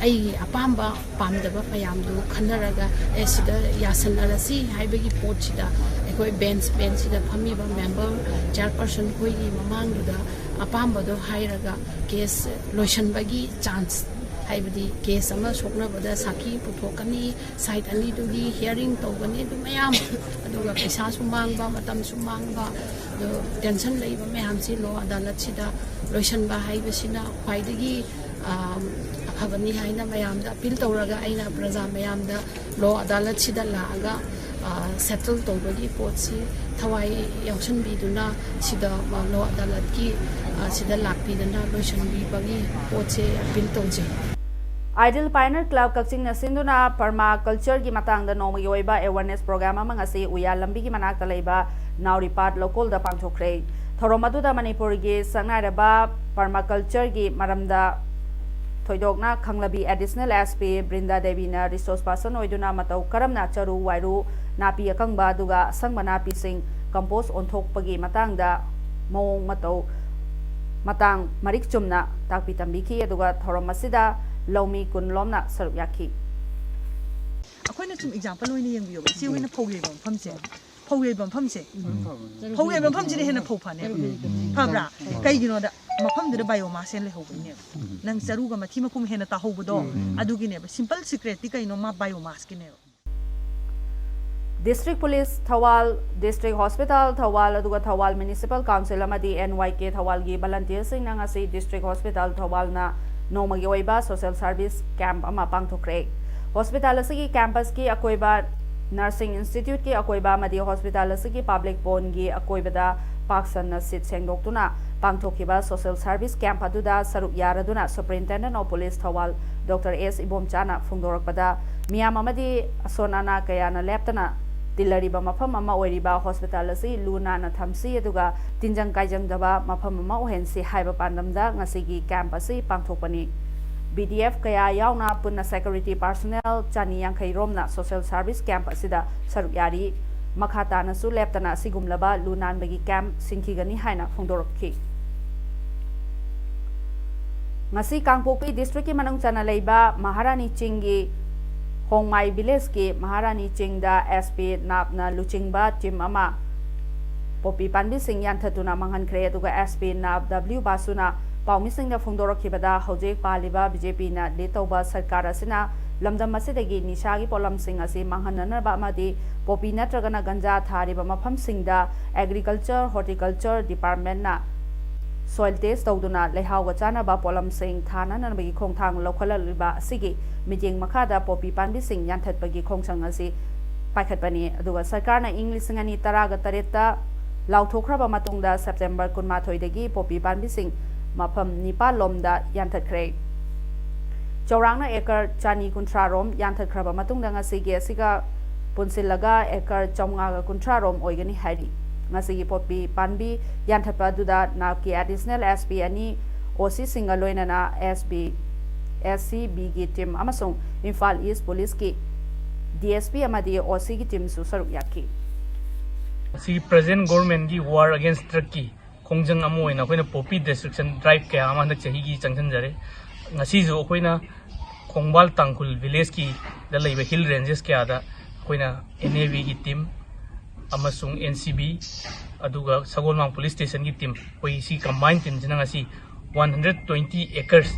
ꯑꯩꯒꯤ ꯑꯄꯥꯝꯕ ꯄꯥꯝꯗꯕ ꯃꯌꯥꯝꯗꯨ ꯈꯟꯅꯔꯒ ꯑꯦ ꯁꯤꯗ ꯌꯥꯁꯟꯅꯔꯁꯤ ꯍꯥꯏꯕꯒꯤ ꯄꯣꯠꯁꯤꯗ ꯑꯩꯈꯣꯏ ꯕꯦꯟꯁ ꯕꯦꯟꯁꯁꯤꯗ ꯐꯝꯃꯤꯕ ꯃꯦꯝꯕꯔ ꯆꯤꯌꯔꯄꯔꯁꯟ ꯑꯩꯈꯣꯏꯒꯤ ꯃꯃꯥꯡꯗꯨꯗ ꯑꯄꯥꯝꯕꯗꯣ ꯍꯥꯏꯔꯒ ꯀꯦꯁ ꯂꯣꯏꯁꯤꯟꯕꯒꯤ ꯆꯥꯟꯁ, ꯍꯥꯏꯕꯗꯤ ꯀꯦꯁ ꯑꯃ ꯁꯣꯛꯅꯕꯗ ꯁꯥꯈꯤ ꯄꯨꯊꯣꯛꯀꯅꯤ, ꯁꯥꯏꯠ ꯑꯅꯤꯗꯨꯒꯤ ꯍꯤꯌꯥꯔꯤꯡ ꯇꯧꯒꯅꯤ, ꯑꯗꯨ ꯃꯌꯥꯝ, ꯑꯗꯨꯒ ꯄꯩꯁꯥꯁꯨ ꯃꯥꯡꯕ, ꯃꯇꯝꯁꯨ ꯃꯥꯡꯕ, ꯑꯗꯣ ꯇꯦꯟꯁꯟ ꯂꯩꯕ ꯃꯌꯥꯝꯁꯤ ꯂꯣ ꯑꯗꯥꯂꯠꯁꯤꯗ ꯂꯣꯏꯁꯤꯟꯕ ꯍꯥꯏꯕꯁꯤꯅ ꯈ꯭ꯋꯥꯏꯗꯒꯤ ꯑꯐꯕꯅꯤ ꯍꯥꯏꯅ ꯃꯌꯥꯝꯗ ꯑꯄꯤꯜ ꯇꯧꯔꯒ ꯑꯩꯅ ꯄ꯭ꯔꯖꯥ ꯃꯌꯥꯝꯗ ꯂꯣ ꯑꯗꯥꯂꯠꯁꯤꯗ ꯂꯥꯛꯑꯒ ꯁꯦꯇꯜ ꯇꯧꯕꯒꯤ ꯄꯣꯠꯁꯤ ꯊꯋꯥꯏ ꯌꯥꯎꯁꯟꯕꯤꯗꯨꯅ ꯁꯤꯗ ꯂꯣ ꯑꯗꯥꯂꯠꯀꯤ ꯁꯤꯗ ꯂꯥꯛꯄꯤꯗꯅ ꯂꯣꯏꯁꯤꯟꯕꯤꯕꯒꯤ ꯄꯣꯠꯁꯦ ꯑꯄꯤꯜ ꯇꯧꯖꯩ꯫ ꯑꯥꯏꯗꯤꯌꯦꯜ ꯄꯥꯏꯅꯔ ꯀ꯭ꯂꯕ ꯀꯛꯆꯤꯡꯅ ꯁꯤꯟꯗꯨꯅ ꯄꯔꯃꯥꯀꯜꯆꯔꯒꯤ ꯃꯇꯥꯡꯗ ꯅꯣꯡꯃꯒꯤ ꯑꯣꯏꯕ ꯑꯦꯋꯥꯔꯅꯦꯁ ꯄ꯭ꯔꯣꯒ꯭ꯔꯥꯝ ꯑꯃ ꯉꯁꯤ ꯎꯌꯥꯜ ꯂꯝꯕꯤꯒꯤ ꯃꯅꯥꯛꯇ ꯂꯩꯕ ꯅꯥꯎꯔꯤꯄꯥꯠ ꯂꯧꯀꯣꯜꯗ ꯄꯥꯡꯊꯣꯛꯈ꯭ꯔꯦ꯫ ꯊꯧꯔꯝ ꯑꯗꯨꯗ ꯃꯅꯤꯄꯨꯔꯒꯤ ꯁꯛꯅꯥꯏꯔꯕ ꯄꯔꯃꯥꯀꯜꯆꯔꯒꯤ ꯃꯔꯝꯗ ꯊꯣꯏꯗꯣꯛꯅ ꯈꯪꯂꯕꯤ ꯑꯦꯗꯤꯁꯅꯦꯜ ꯑꯦꯁ ꯄꯤ ꯕ꯭ꯔꯤꯟꯗꯥ ꯗꯦꯕꯤꯅ ꯔꯤꯁꯣꯔꯁ ꯄꯥꯔꯁꯟ ꯑꯣꯏꯗꯨꯅ ꯃꯇꯧ ꯀꯔꯝꯅ ꯆꯔꯨ, ꯋꯥꯏꯔꯨ, ꯅꯥꯄꯤ ꯑꯀꯪꯕ ꯑꯗꯨꯒ ꯑꯁꯪꯕ ꯅꯥꯄꯤꯁꯤꯡ ꯀꯝꯄꯣꯁ ꯑꯣꯟꯊꯣꯛꯄꯒꯤ ꯃꯇꯥꯡꯗ ꯃꯑꯣꯡ ꯃꯇꯧ ꯃꯇꯥꯡ ꯃꯔꯤꯛ ꯆꯨꯝꯅ ꯇꯥꯛꯄꯤ ꯇꯝꯕꯤꯈꯤ꯫ ꯑꯗꯨꯒ ꯊꯧꯔꯝ ꯑꯁꯤꯗ ꯂꯧꯃꯤ ꯀꯨꯟ ꯂꯣꯝꯅ ꯁꯔꯨꯛ ꯌꯥꯈꯤ꯫ ꯑꯩꯈꯣꯏꯅ ꯁꯨꯝ ꯑꯦꯛꯖꯥꯝꯄꯜ ꯑꯣꯏꯅ ꯌꯦꯡꯕꯤꯌꯣꯕ, ꯏꯆꯦ ꯍꯣꯏꯅ ꯐꯧ ꯌꯩꯕ ꯃꯐꯝꯁꯦ, ꯐꯧ ꯌꯩꯕ ꯃꯐꯝꯁꯦ, ꯐꯧ ꯌꯩꯕ ꯃꯐꯝꯁꯤꯅ ꯍꯦꯟꯅ ꯐꯧ ꯐꯅꯦꯕ, ꯐꯕ꯭ꯔꯥ? ꯀꯩꯒꯤꯅꯣꯗ ꯃꯐꯝꯗꯨꯗ ꯕꯥꯏꯑꯣꯃꯥꯁ ꯍꯦꯟꯅ ꯂꯩꯍꯧꯕꯅꯦꯕ꯫ ꯅꯪ ꯆꯔꯨꯒ ꯃꯊꯤ ꯃꯈꯨꯝ ꯍꯦꯟꯅ ꯇꯥꯍꯧꯕꯗꯣ ꯑꯗꯨꯒꯤꯅꯦꯕ꯫ ꯁꯤꯝꯄꯜ ꯁꯤꯀ꯭ꯔꯦꯠꯇꯤ ꯀꯩꯅꯣ? ꯃꯥ ꯕꯥꯏꯑꯣꯃꯥꯁꯀꯤꯅꯦꯕ꯫ District police Thoubal, district hospital Thoubal, ꯑꯗꯨꯒ ꯊꯧꯕꯥꯜ ꯃ꯭ꯌꯨꯅꯤꯁꯤꯄꯥꯜ ꯀꯥꯎꯟꯁꯤꯜ ꯑꯃꯗꯤ ꯑꯦꯟ ꯋꯥꯏ ꯀꯦ ꯊꯧꯕꯥꯜꯒꯤ ꯚꯂꯟꯇꯤꯌꯔꯁꯤꯡꯅ ꯉꯁꯤ ꯗꯤꯁꯇ꯭ꯔꯤꯛ ꯍꯣꯁꯄꯤꯇꯥꯜ ꯊꯧꯕꯥꯜꯅ ꯅꯣꯡꯃꯒꯤ ꯑꯣꯏꯕ ꯁꯣꯁꯤꯌꯦꯜ ꯁꯥꯔꯚꯤꯁ ꯀꯦꯝꯞ ꯑꯃ ꯄꯥꯡꯊꯣꯛꯈ꯭ꯔꯦ꯫ ꯍꯣꯁꯄꯤꯇꯥꯜ ꯑꯁꯤꯒꯤ ꯀꯦꯝꯄꯁꯀꯤ ꯑꯀꯣꯏꯕ, ꯅꯔꯁꯤꯡ ꯏꯟꯁꯇꯤꯇ꯭ꯌꯨꯠꯀꯤ ꯑꯀꯣꯏꯕ ꯑꯃꯗꯤ ꯍꯣꯁꯄꯤꯇꯥꯜ ꯑꯁꯤꯒꯤ ꯄꯕ꯭ꯂꯤꯛ ꯄꯣꯟꯒꯤ ꯑꯀꯣꯏꯕꯗ ꯄꯥꯛ ꯁꯟꯅ ꯁꯤꯠ ꯁꯦꯡꯗꯣꯛꯇꯨꯅ ꯄꯥꯡꯊꯣꯛꯈꯤꯕ ꯁꯣꯁꯦꯜ ꯁꯔꯚꯤꯁ ꯀꯦꯝꯞ ꯑꯗꯨꯗ ꯁꯔꯨꯛ ꯌꯥꯔꯗꯨꯅ Superintendent of Police Thoubal doctor S ꯏꯕꯣꯝꯆꯥꯅ ꯐꯣꯡꯗꯣꯔꯛꯄꯗ, ꯃꯤꯌꯥꯝ ꯑꯃꯗꯤ ꯑꯁꯣꯟ ꯑꯅꯥ ꯀꯌꯥꯅ ꯂꯦꯞꯇꯅ ꯇꯤꯜꯂꯔꯤꯕ ꯃꯐꯝ ꯑꯃ ꯑꯣꯏꯔꯤꯕ ꯍꯣꯁꯄꯤꯇꯥꯜ ꯑꯁꯤ ꯂꯨ ꯅꯥꯟꯅ ꯊꯝꯁꯤ, ꯑꯗꯨꯒ ꯇꯤꯟꯖꯪ ꯀꯥꯏꯖꯪꯗꯕ ꯃꯐꯝ ꯑꯃ ꯑꯣꯏꯍꯟꯁꯤ ꯍꯥꯏꯕ ꯄꯥꯟꯗꯝꯗ ꯉꯁꯤꯒꯤ ꯀꯦꯝꯞ ꯑꯁꯤ ꯄꯥꯡꯊꯣꯛꯄꯅꯤ꯫ ꯕꯤ ꯗꯤ ꯑꯦꯐ ꯀꯌꯥ ꯌꯥꯎꯅ ꯄꯨꯟꯅ ꯁꯦꯀ꯭ꯌꯨꯔꯤꯇꯤ ꯄꯥꯔꯁꯣꯅꯦꯜ ꯆꯅꯤ ꯌꯥꯡꯈꯩ ꯔꯣꯝꯅ ꯁꯣꯁꯦꯜ ꯁꯔꯚꯤꯁ ꯀꯦꯝꯞ ꯑꯁꯤꯗ ꯁꯔꯨꯛ ꯌꯥꯔꯤ꯫ ꯃꯈꯥ ꯇꯥꯅꯁꯨ ꯂꯦꯞꯇꯅ ꯑꯁꯤꯒꯨꯝꯂꯕ ꯂꯨ ꯅꯥꯟꯕꯒꯤ ꯀꯦꯝꯞ ꯁꯤꯟꯈꯤꯒꯅꯤ ꯍꯥꯏꯅ ꯐꯣꯡꯗꯣꯔꯛꯈꯤ꯫ ꯉꯁꯤ ꯀꯥꯡꯄꯣꯛꯄꯤ ꯗꯤꯁꯇ꯭ꯔꯤꯛꯀꯤ ꯃꯅꯨꯡ ꯆꯟꯅ ꯂꯩꯕ ꯃꯍꯥꯔꯥꯅꯤ ꯆꯤꯡꯒꯤ ꯍꯣꯡꯃꯥꯏ ꯚꯤꯂꯦꯖꯀꯤ ꯃꯍꯥꯔꯥꯅꯤ ꯆꯤꯡꯗ ꯑꯦꯁ ꯄꯤ ꯅꯥꯞꯅ ꯂꯨꯆꯤꯡꯕ ꯇꯤꯝ ꯑꯃ ꯄꯣꯄꯤ ꯄꯥꯝꯕꯤꯁꯤꯡ ꯌꯥꯟꯊꯠꯇꯨꯅ ꯃꯥꯡꯍꯟꯈ꯭ꯔꯦ꯫ ꯑꯗꯨꯒ ꯑꯦꯁ ꯄꯤ ꯅꯥꯞ ꯗꯕ꯭ꯂꯤꯎ ꯕꯥꯁꯨꯅ ꯄꯥꯎꯃꯤꯁꯤꯡꯗ ꯐꯣꯡꯗꯣꯔꯛꯈꯤꯕꯗ, ꯍꯧꯖꯤꯛ ꯄꯥꯜꯂꯤꯕ ꯕꯤ ꯖꯦ ꯄꯤꯅ ꯂꯤꯗ ꯇꯧꯕ ꯁꯔꯀꯥꯔ ꯑꯁꯤꯅ ꯂꯝꯗꯝ ꯑꯁꯤꯗꯒꯤ ꯅꯤꯁꯥꯒꯤ ꯄꯣꯠꯂꯝꯁꯤꯡ ꯑꯁꯤ ꯃꯥꯡꯍꯟꯅꯅꯕ ꯑꯃꯗꯤ ꯄꯣꯄꯤ ꯅꯠꯇ꯭ꯔꯒꯅ ꯒꯟꯖꯥ ꯊꯥꯔꯤꯕ ꯃꯐꯝꯁꯤꯡꯗ ꯑꯦꯒ꯭ꯔꯤꯀꯜꯆꯔ, ꯍꯣꯔꯇꯤꯀꯜꯆꯔ ꯗꯤꯄꯥꯔꯠꯃꯦꯟꯅ ꯁꯣꯏꯜ ꯇꯦꯁ ꯇꯧꯗꯨꯅ ꯂꯩꯍꯥꯎꯒ ꯆꯥꯟꯅꯕ ꯄꯣꯠꯂꯝꯁꯤꯡ ꯊꯥꯅꯅꯕꯒꯤ ꯈꯣꯡꯊꯥꯡ ꯂꯧꯈꯠꯂꯛꯂꯤꯕ ꯑꯁꯤꯒꯤ ꯃꯤꯠꯌꯦꯡ ꯃꯈꯥꯗ ꯄꯣꯄꯤ ꯄꯥꯝꯕꯤꯁꯤꯡ ꯌꯥꯟꯊꯠꯄꯒꯤ ꯈꯣꯡꯖꯪ ꯑꯁꯤ ꯄꯥꯏꯈꯠꯄꯅꯤ꯫ ꯑꯗꯨꯒ ꯁꯔꯀꯥꯔꯅ ꯏꯪ ꯂꯤꯁꯤꯡ ꯑꯅꯤ ꯇꯔꯥꯒ ꯇꯔꯦꯠꯇ ꯂꯥꯎꯊꯣꯛꯈ꯭ꯔꯕ ꯃꯇꯨꯡꯗ ꯁꯦꯞꯇꯦꯝꯕꯔ ꯀꯨꯟꯃꯥꯊꯣꯏꯗꯒꯤ ꯄꯣꯄꯤ ꯄꯥꯝꯕꯤꯁꯤꯡ ꯃꯐꯝ ꯅꯤꯄꯥꯜ ꯂꯣꯝꯗ ꯌꯥꯟꯊꯠꯈ꯭ꯔꯦ꯫ ꯆꯥꯎꯔꯥꯛꯅ ꯑꯦꯀꯔ ꯆꯅꯤ ꯀꯨꯟꯊ꯭ꯔꯥ ꯔꯣꯝ ꯌꯥꯟꯊꯠꯈ꯭ꯔꯕ ꯃꯇꯨꯡꯗ ꯉꯁꯤꯒꯤ ꯑꯁꯤꯒ ꯄꯨꯟꯁꯤꯜꯂꯒ ꯑꯦꯀꯔ ꯆꯥꯝꯃꯉꯥꯒ ꯀꯨꯟꯊ꯭ꯔꯥ ꯔꯣꯝ ꯑꯣꯏꯒꯅꯤ ꯍꯥꯏꯔꯤ꯫ ꯉꯁꯤꯒꯤ ꯄꯣꯄꯤ ꯄꯥꯝꯕꯤ ꯌꯥꯟꯊꯠꯄ ꯑꯗꯨꯗ ꯅꯥꯞꯀꯤ ꯑꯦꯗꯤꯁꯅꯦꯜ ꯑꯦꯁ ꯄꯤ ꯑꯅꯤ, ꯑꯣ ꯁꯤꯁꯤꯡꯒ ꯂꯣꯏꯅꯅ ꯑꯦꯁ ꯕꯤ, ꯑꯦꯁ ꯁꯤ ꯕꯤꯒꯤ ꯇꯤꯝ ꯑꯃꯁꯨꯡ ꯏꯝꯐꯥꯜ ꯏꯁ ꯄꯨꯂꯤꯁꯀꯤ ꯗꯤ ꯑꯦꯁ ꯄꯤ ꯑꯃꯗꯤ ꯑꯣ ꯁꯤꯒꯤ ꯇꯤꯝꯁꯨ ꯁꯔꯨꯛ ꯌꯥꯈꯤ꯫ ꯑꯁꯤꯒꯤ ꯄ꯭ꯔꯖꯦꯟ ꯒꯣꯔꯃꯦꯟꯒꯤ ꯋꯥꯔ ꯑꯒꯦꯟꯁ ꯗ꯭ꯔꯒꯀꯤ ꯈꯣꯡꯖꯪ ꯑꯃ ꯑꯣꯏꯅ ꯑꯩꯈꯣꯏꯅ ꯄꯣꯄꯤ ꯗꯤꯁꯇ꯭ꯔꯛꯁꯟ ꯗ꯭ꯔꯥꯏꯚ ꯀꯌꯥ ꯑꯃ ꯍꯟꯗꯛ ꯆꯍꯤꯒꯤ ꯆꯪꯁꯤꯟꯖꯔꯦ꯫ ꯉꯁꯤꯁꯨ ꯑꯩꯈꯣꯏꯅ ꯈꯣꯡꯕꯥꯜ ꯇꯥꯡꯈꯨꯜ ꯚꯤꯂꯦꯖꯀꯤꯗ ꯂꯩꯕ ꯍꯤꯜ ꯔꯦꯟꯖꯦꯁ ꯀꯌꯥꯗ ꯑꯩꯈꯣꯏꯅ ꯑꯦꯟ ꯑꯦ ꯕꯤꯒꯤ ꯇꯤꯝ ꯑꯃꯁꯨꯡ ꯑꯦꯟ ꯁꯤ ꯕꯤ, ꯑꯗꯨꯒ ꯁꯒꯣꯜꯕꯟ ꯄꯨꯂꯤꯁ ꯁ꯭ꯇꯦꯁꯟꯒꯤ ꯇꯤꯝ, ꯑꯩꯈꯣꯏ ꯁꯤ ꯀꯝꯕꯥꯏꯟ ꯇꯤꯝꯁꯤꯅ ꯉꯁꯤ one hundred twenty acres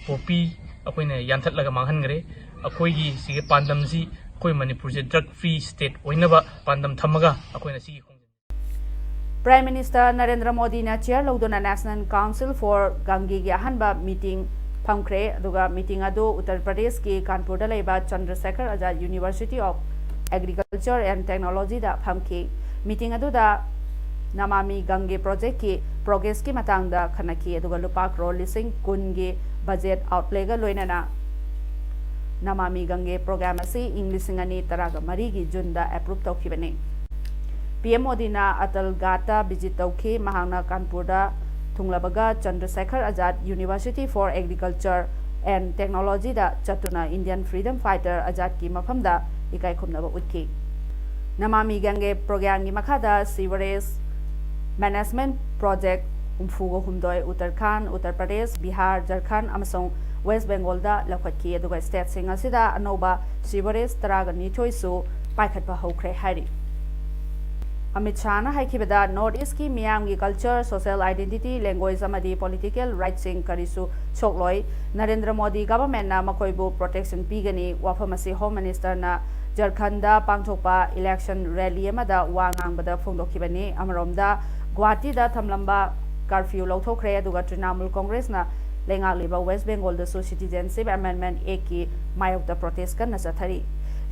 poppy ꯑꯩꯈꯣꯏꯅ ꯌꯥꯟꯊꯠꯂꯒ ꯃꯥꯡꯍꯟꯈ꯭ꯔꯦ꯫ ꯑꯩꯈꯣꯏꯒꯤ ꯁꯤꯒꯤ ꯄꯥꯟꯗꯝꯁꯤ ꯑꯩꯈꯣꯏ ꯃꯅꯤꯄꯨꯔꯁꯦ ꯗ꯭ꯔꯒ ꯐ꯭ꯔꯤ ꯁ꯭ꯇꯦꯠ ꯑꯣꯏꯅꯕ ꯄꯥꯟꯗꯝ ꯊꯝꯃꯒ ꯑꯩꯈꯣꯏꯅ ꯁꯤꯒꯤ ꯈꯣꯡꯖꯪ Prime Minister ꯅꯔꯦꯟꯗ꯭ꯔ ꯃꯣꯗꯤꯅ ꯆꯤꯌꯔ ꯂꯧꯗꯨꯅ National Council for Gangeꯒꯤ ꯑꯍꯥꯟꯕ ꯃꯤꯇꯤꯡ ꯐꯝꯈ꯭ꯔꯦ꯫ ꯑꯗꯨꯒ meeting ꯑꯗꯨ ꯎꯠꯇꯔ ꯄ꯭ꯔꯗꯦꯁꯀꯤ ꯀꯥꯟꯄꯨꯔꯗ ꯂꯩꯕ ꯆꯟꯗ꯭ꯔꯁꯦꯈꯔ ꯑꯥꯖꯥꯗ University of Agriculture and Technologyꯗ ꯐꯝꯈꯤ꯫ Meeting ꯑꯗꯨꯗ ꯅꯃꯥꯃꯤ ꯒꯪꯒꯦ projectꯀꯤ progressꯀꯤ ꯃꯇꯥꯡꯗ ꯈꯟꯅꯈꯤ꯫ ꯑꯗꯨꯒ ꯂꯨꯄꯥ ꯀ꯭ꯔꯣꯔ ꯂꯤꯁꯤꯡ ꯀꯨꯟꯒꯤ budget outlayꯒ ꯂꯣꯏꯅꯅ ꯅꯃꯥꯃꯤ ꯒꯪꯒꯦ program ꯑꯁꯤ ꯏꯪ ꯂꯤꯁꯤꯡ ꯑꯅꯤ ꯇꯔꯥꯒ ꯃꯔꯤꯒꯤ Juneꯗ approve ꯇꯧꯈꯤꯕꯅꯤ꯫ PM ꯃꯣꯗꯤꯅ ꯑꯇꯜ ꯘꯥꯠꯇ visit ꯇꯧꯈꯤ꯫ ꯃꯍꯥꯛꯅ ꯀꯥꯟꯄꯨꯔꯗ ꯊꯨꯡꯂꯕꯒ ꯆꯟꯗ꯭ꯔꯁꯦꯈꯔ ꯑꯥꯖꯥꯗ University for Agriculture and Technologyꯗ ꯆꯠꯇꯨꯅ Indian freedom fighter ꯑꯥꯖꯥꯗꯀꯤ ꯃꯐꯝꯗ ꯏꯀꯥꯏ ꯈꯨꯝꯅꯕ ꯎꯠꯈꯤ꯫ ꯅꯃꯥꯃꯤ ꯒꯪꯒꯦ programꯒꯤ ꯃꯈꯥꯗ sewerage management project ꯍꯨꯝꯐꯨꯒ ꯍꯨꯝꯗꯣꯏ ꯎꯠꯇꯔꯈꯥꯟꯗ, ꯎꯠꯇꯔ ꯄ꯭ꯔꯗꯦꯁ, ꯕꯤꯍꯥꯔ, ꯖꯔꯈꯟꯗ ꯑꯃꯁꯨꯡ ꯋꯦꯁ꯭ꯠ ꯕꯦꯡꯒꯣꯜꯗ ꯂꯧꯈꯠꯈꯤ꯫ ꯑꯗꯨꯒ stateꯁꯤꯡ ꯑꯁꯤꯗ ꯑꯅꯧꯕ sewerage ꯇꯔꯥꯒ ꯅꯤꯊꯣꯏꯁꯨ ꯄꯥꯏꯈꯠꯄ ꯍꯧꯈ꯭ꯔꯦ ꯍꯥꯏꯔꯤ꯫ ꯑꯃꯤꯠ ꯁꯥꯍꯅ ꯍꯥꯏꯈꯤꯕꯗ, North Eastꯀꯤ ꯃꯤꯌꯥꯝꯒꯤ culture, social identity, language ꯑꯃꯗꯤ political rightꯁꯤꯡ ꯀꯔꯤꯁꯨ ꯁꯣꯛꯂꯣꯏ꯫ ꯅꯔꯦꯟꯗ꯭ꯔ ꯃꯣꯗꯤ governmentꯅ ꯃꯈꯣꯏꯕꯨ protection ꯄꯤꯒꯅꯤ꯫ ꯋꯥꯐꯝ ꯑꯁꯤ Home Ministerꯅ ꯖꯔꯈꯟꯗ ꯄꯥꯡꯊꯣꯛꯄ election rally ꯑꯃꯗ ꯋꯥ ꯉꯥꯡꯕꯗ ꯐꯣꯡꯗꯣꯛꯈꯤꯕꯅꯤ꯫ ꯑꯃꯔꯣꯝꯗ, ꯒꯨꯋꯥꯍꯥꯇꯤꯗ ꯊꯝꯂꯝꯕ curfew ꯂꯧꯊꯣꯛꯈ꯭ꯔꯦ꯫ ꯑꯗꯨꯒ ꯇ꯭ꯔꯤꯅꯥꯃꯨꯜ ꯀꯣꯡꯒ꯭ꯔꯦꯁꯅ ꯂꯩꯉꯥꯛꯂꯤꯕ ꯋꯦꯁ꯭ꯠ ꯕꯦꯡꯒꯣꯜꯗꯁꯨ Citizenship Amendment Actꯀꯤ ꯃꯥꯌꯣꯛꯇ protest ꯀꯟꯅ ꯆꯠꯊꯔꯤ꯫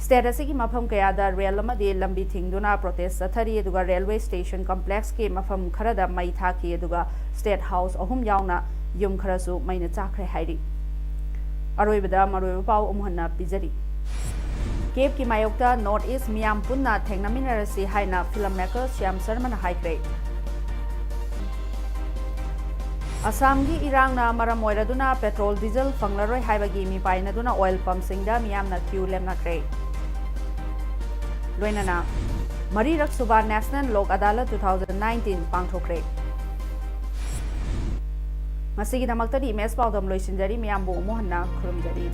State ꯑꯁꯤꯒꯤ ꯃꯐꯝ ꯀꯌꯥꯗ ꯔꯦꯜ ꯑꯃꯗꯤ ꯂꯝꯕꯤ ꯊꯤꯡꯗꯨꯅ protest ꯆꯠꯊꯔꯤ꯫ ꯑꯗꯨꯒ railway station complexꯀꯤ ꯃꯐꯝ ꯈꯔꯗ ꯃꯩ ꯊꯥꯈꯤ꯫ ꯑꯗꯨꯒ state house ꯑꯍꯨꯝ ꯌꯥꯎꯅ ꯌꯨꯝ ꯈꯔꯁꯨ ꯃꯩꯅ ꯆꯥꯛꯈ꯭ꯔꯦ ꯍꯥꯏꯔꯤ꯫ ꯑꯔꯣꯏꯕꯗ ꯃꯔꯨꯑꯣꯏꯕ ꯄꯥꯎ ꯑꯃꯨꯛ ꯍꯟꯅ ꯄꯤꯖꯔꯤ꯫ Kievꯀꯤ ꯃꯥꯌꯣꯛꯇ North East ꯃꯤꯌꯥꯝ ꯄꯨꯟꯅ ꯊꯦꯡꯅꯃꯤꯟꯅꯔꯁꯤ ꯍꯥꯏꯅ film maker ꯁ꯭ꯌꯥꯝ ꯁꯔꯃꯅ ꯍꯥꯏꯈ꯭ꯔꯦ꯫ ꯑꯁꯥꯝꯒꯤ ꯏꯔꯥꯡꯅ ꯃꯔꯝ ꯑꯣꯏꯔꯗꯨꯅ petrol, diesel ꯐꯪꯂꯔꯣꯏ ꯍꯥꯏꯕꯒꯤ ꯃꯤꯄꯥꯏꯅꯗꯨꯅ oil pumpꯁꯤꯡꯗ ꯃꯤꯌꯥꯝꯅ queue ꯂꯦꯞꯅꯈ꯭ꯔꯦ꯫ ꯂꯣꯏꯅꯅ ꯃꯔꯤꯔꯛ ꯁꯨꯕ National Lok Adalat two thousand nineteen ꯄꯥꯡꯊꯣꯛꯈ꯭ꯔꯦ꯫ ꯉꯁꯤꯒꯤꯗꯃꯛꯇꯗꯤ ꯏꯃꯦꯖ ꯄꯥꯎꯗꯝ ꯂꯣꯏꯁꯤꯟꯖꯔꯤ꯫ ꯃꯤꯌꯥꯝꯕꯨ ꯑꯃꯨꯛ ꯍꯟꯅ ꯈꯨꯔꯨꯝꯖꯔꯤ꯫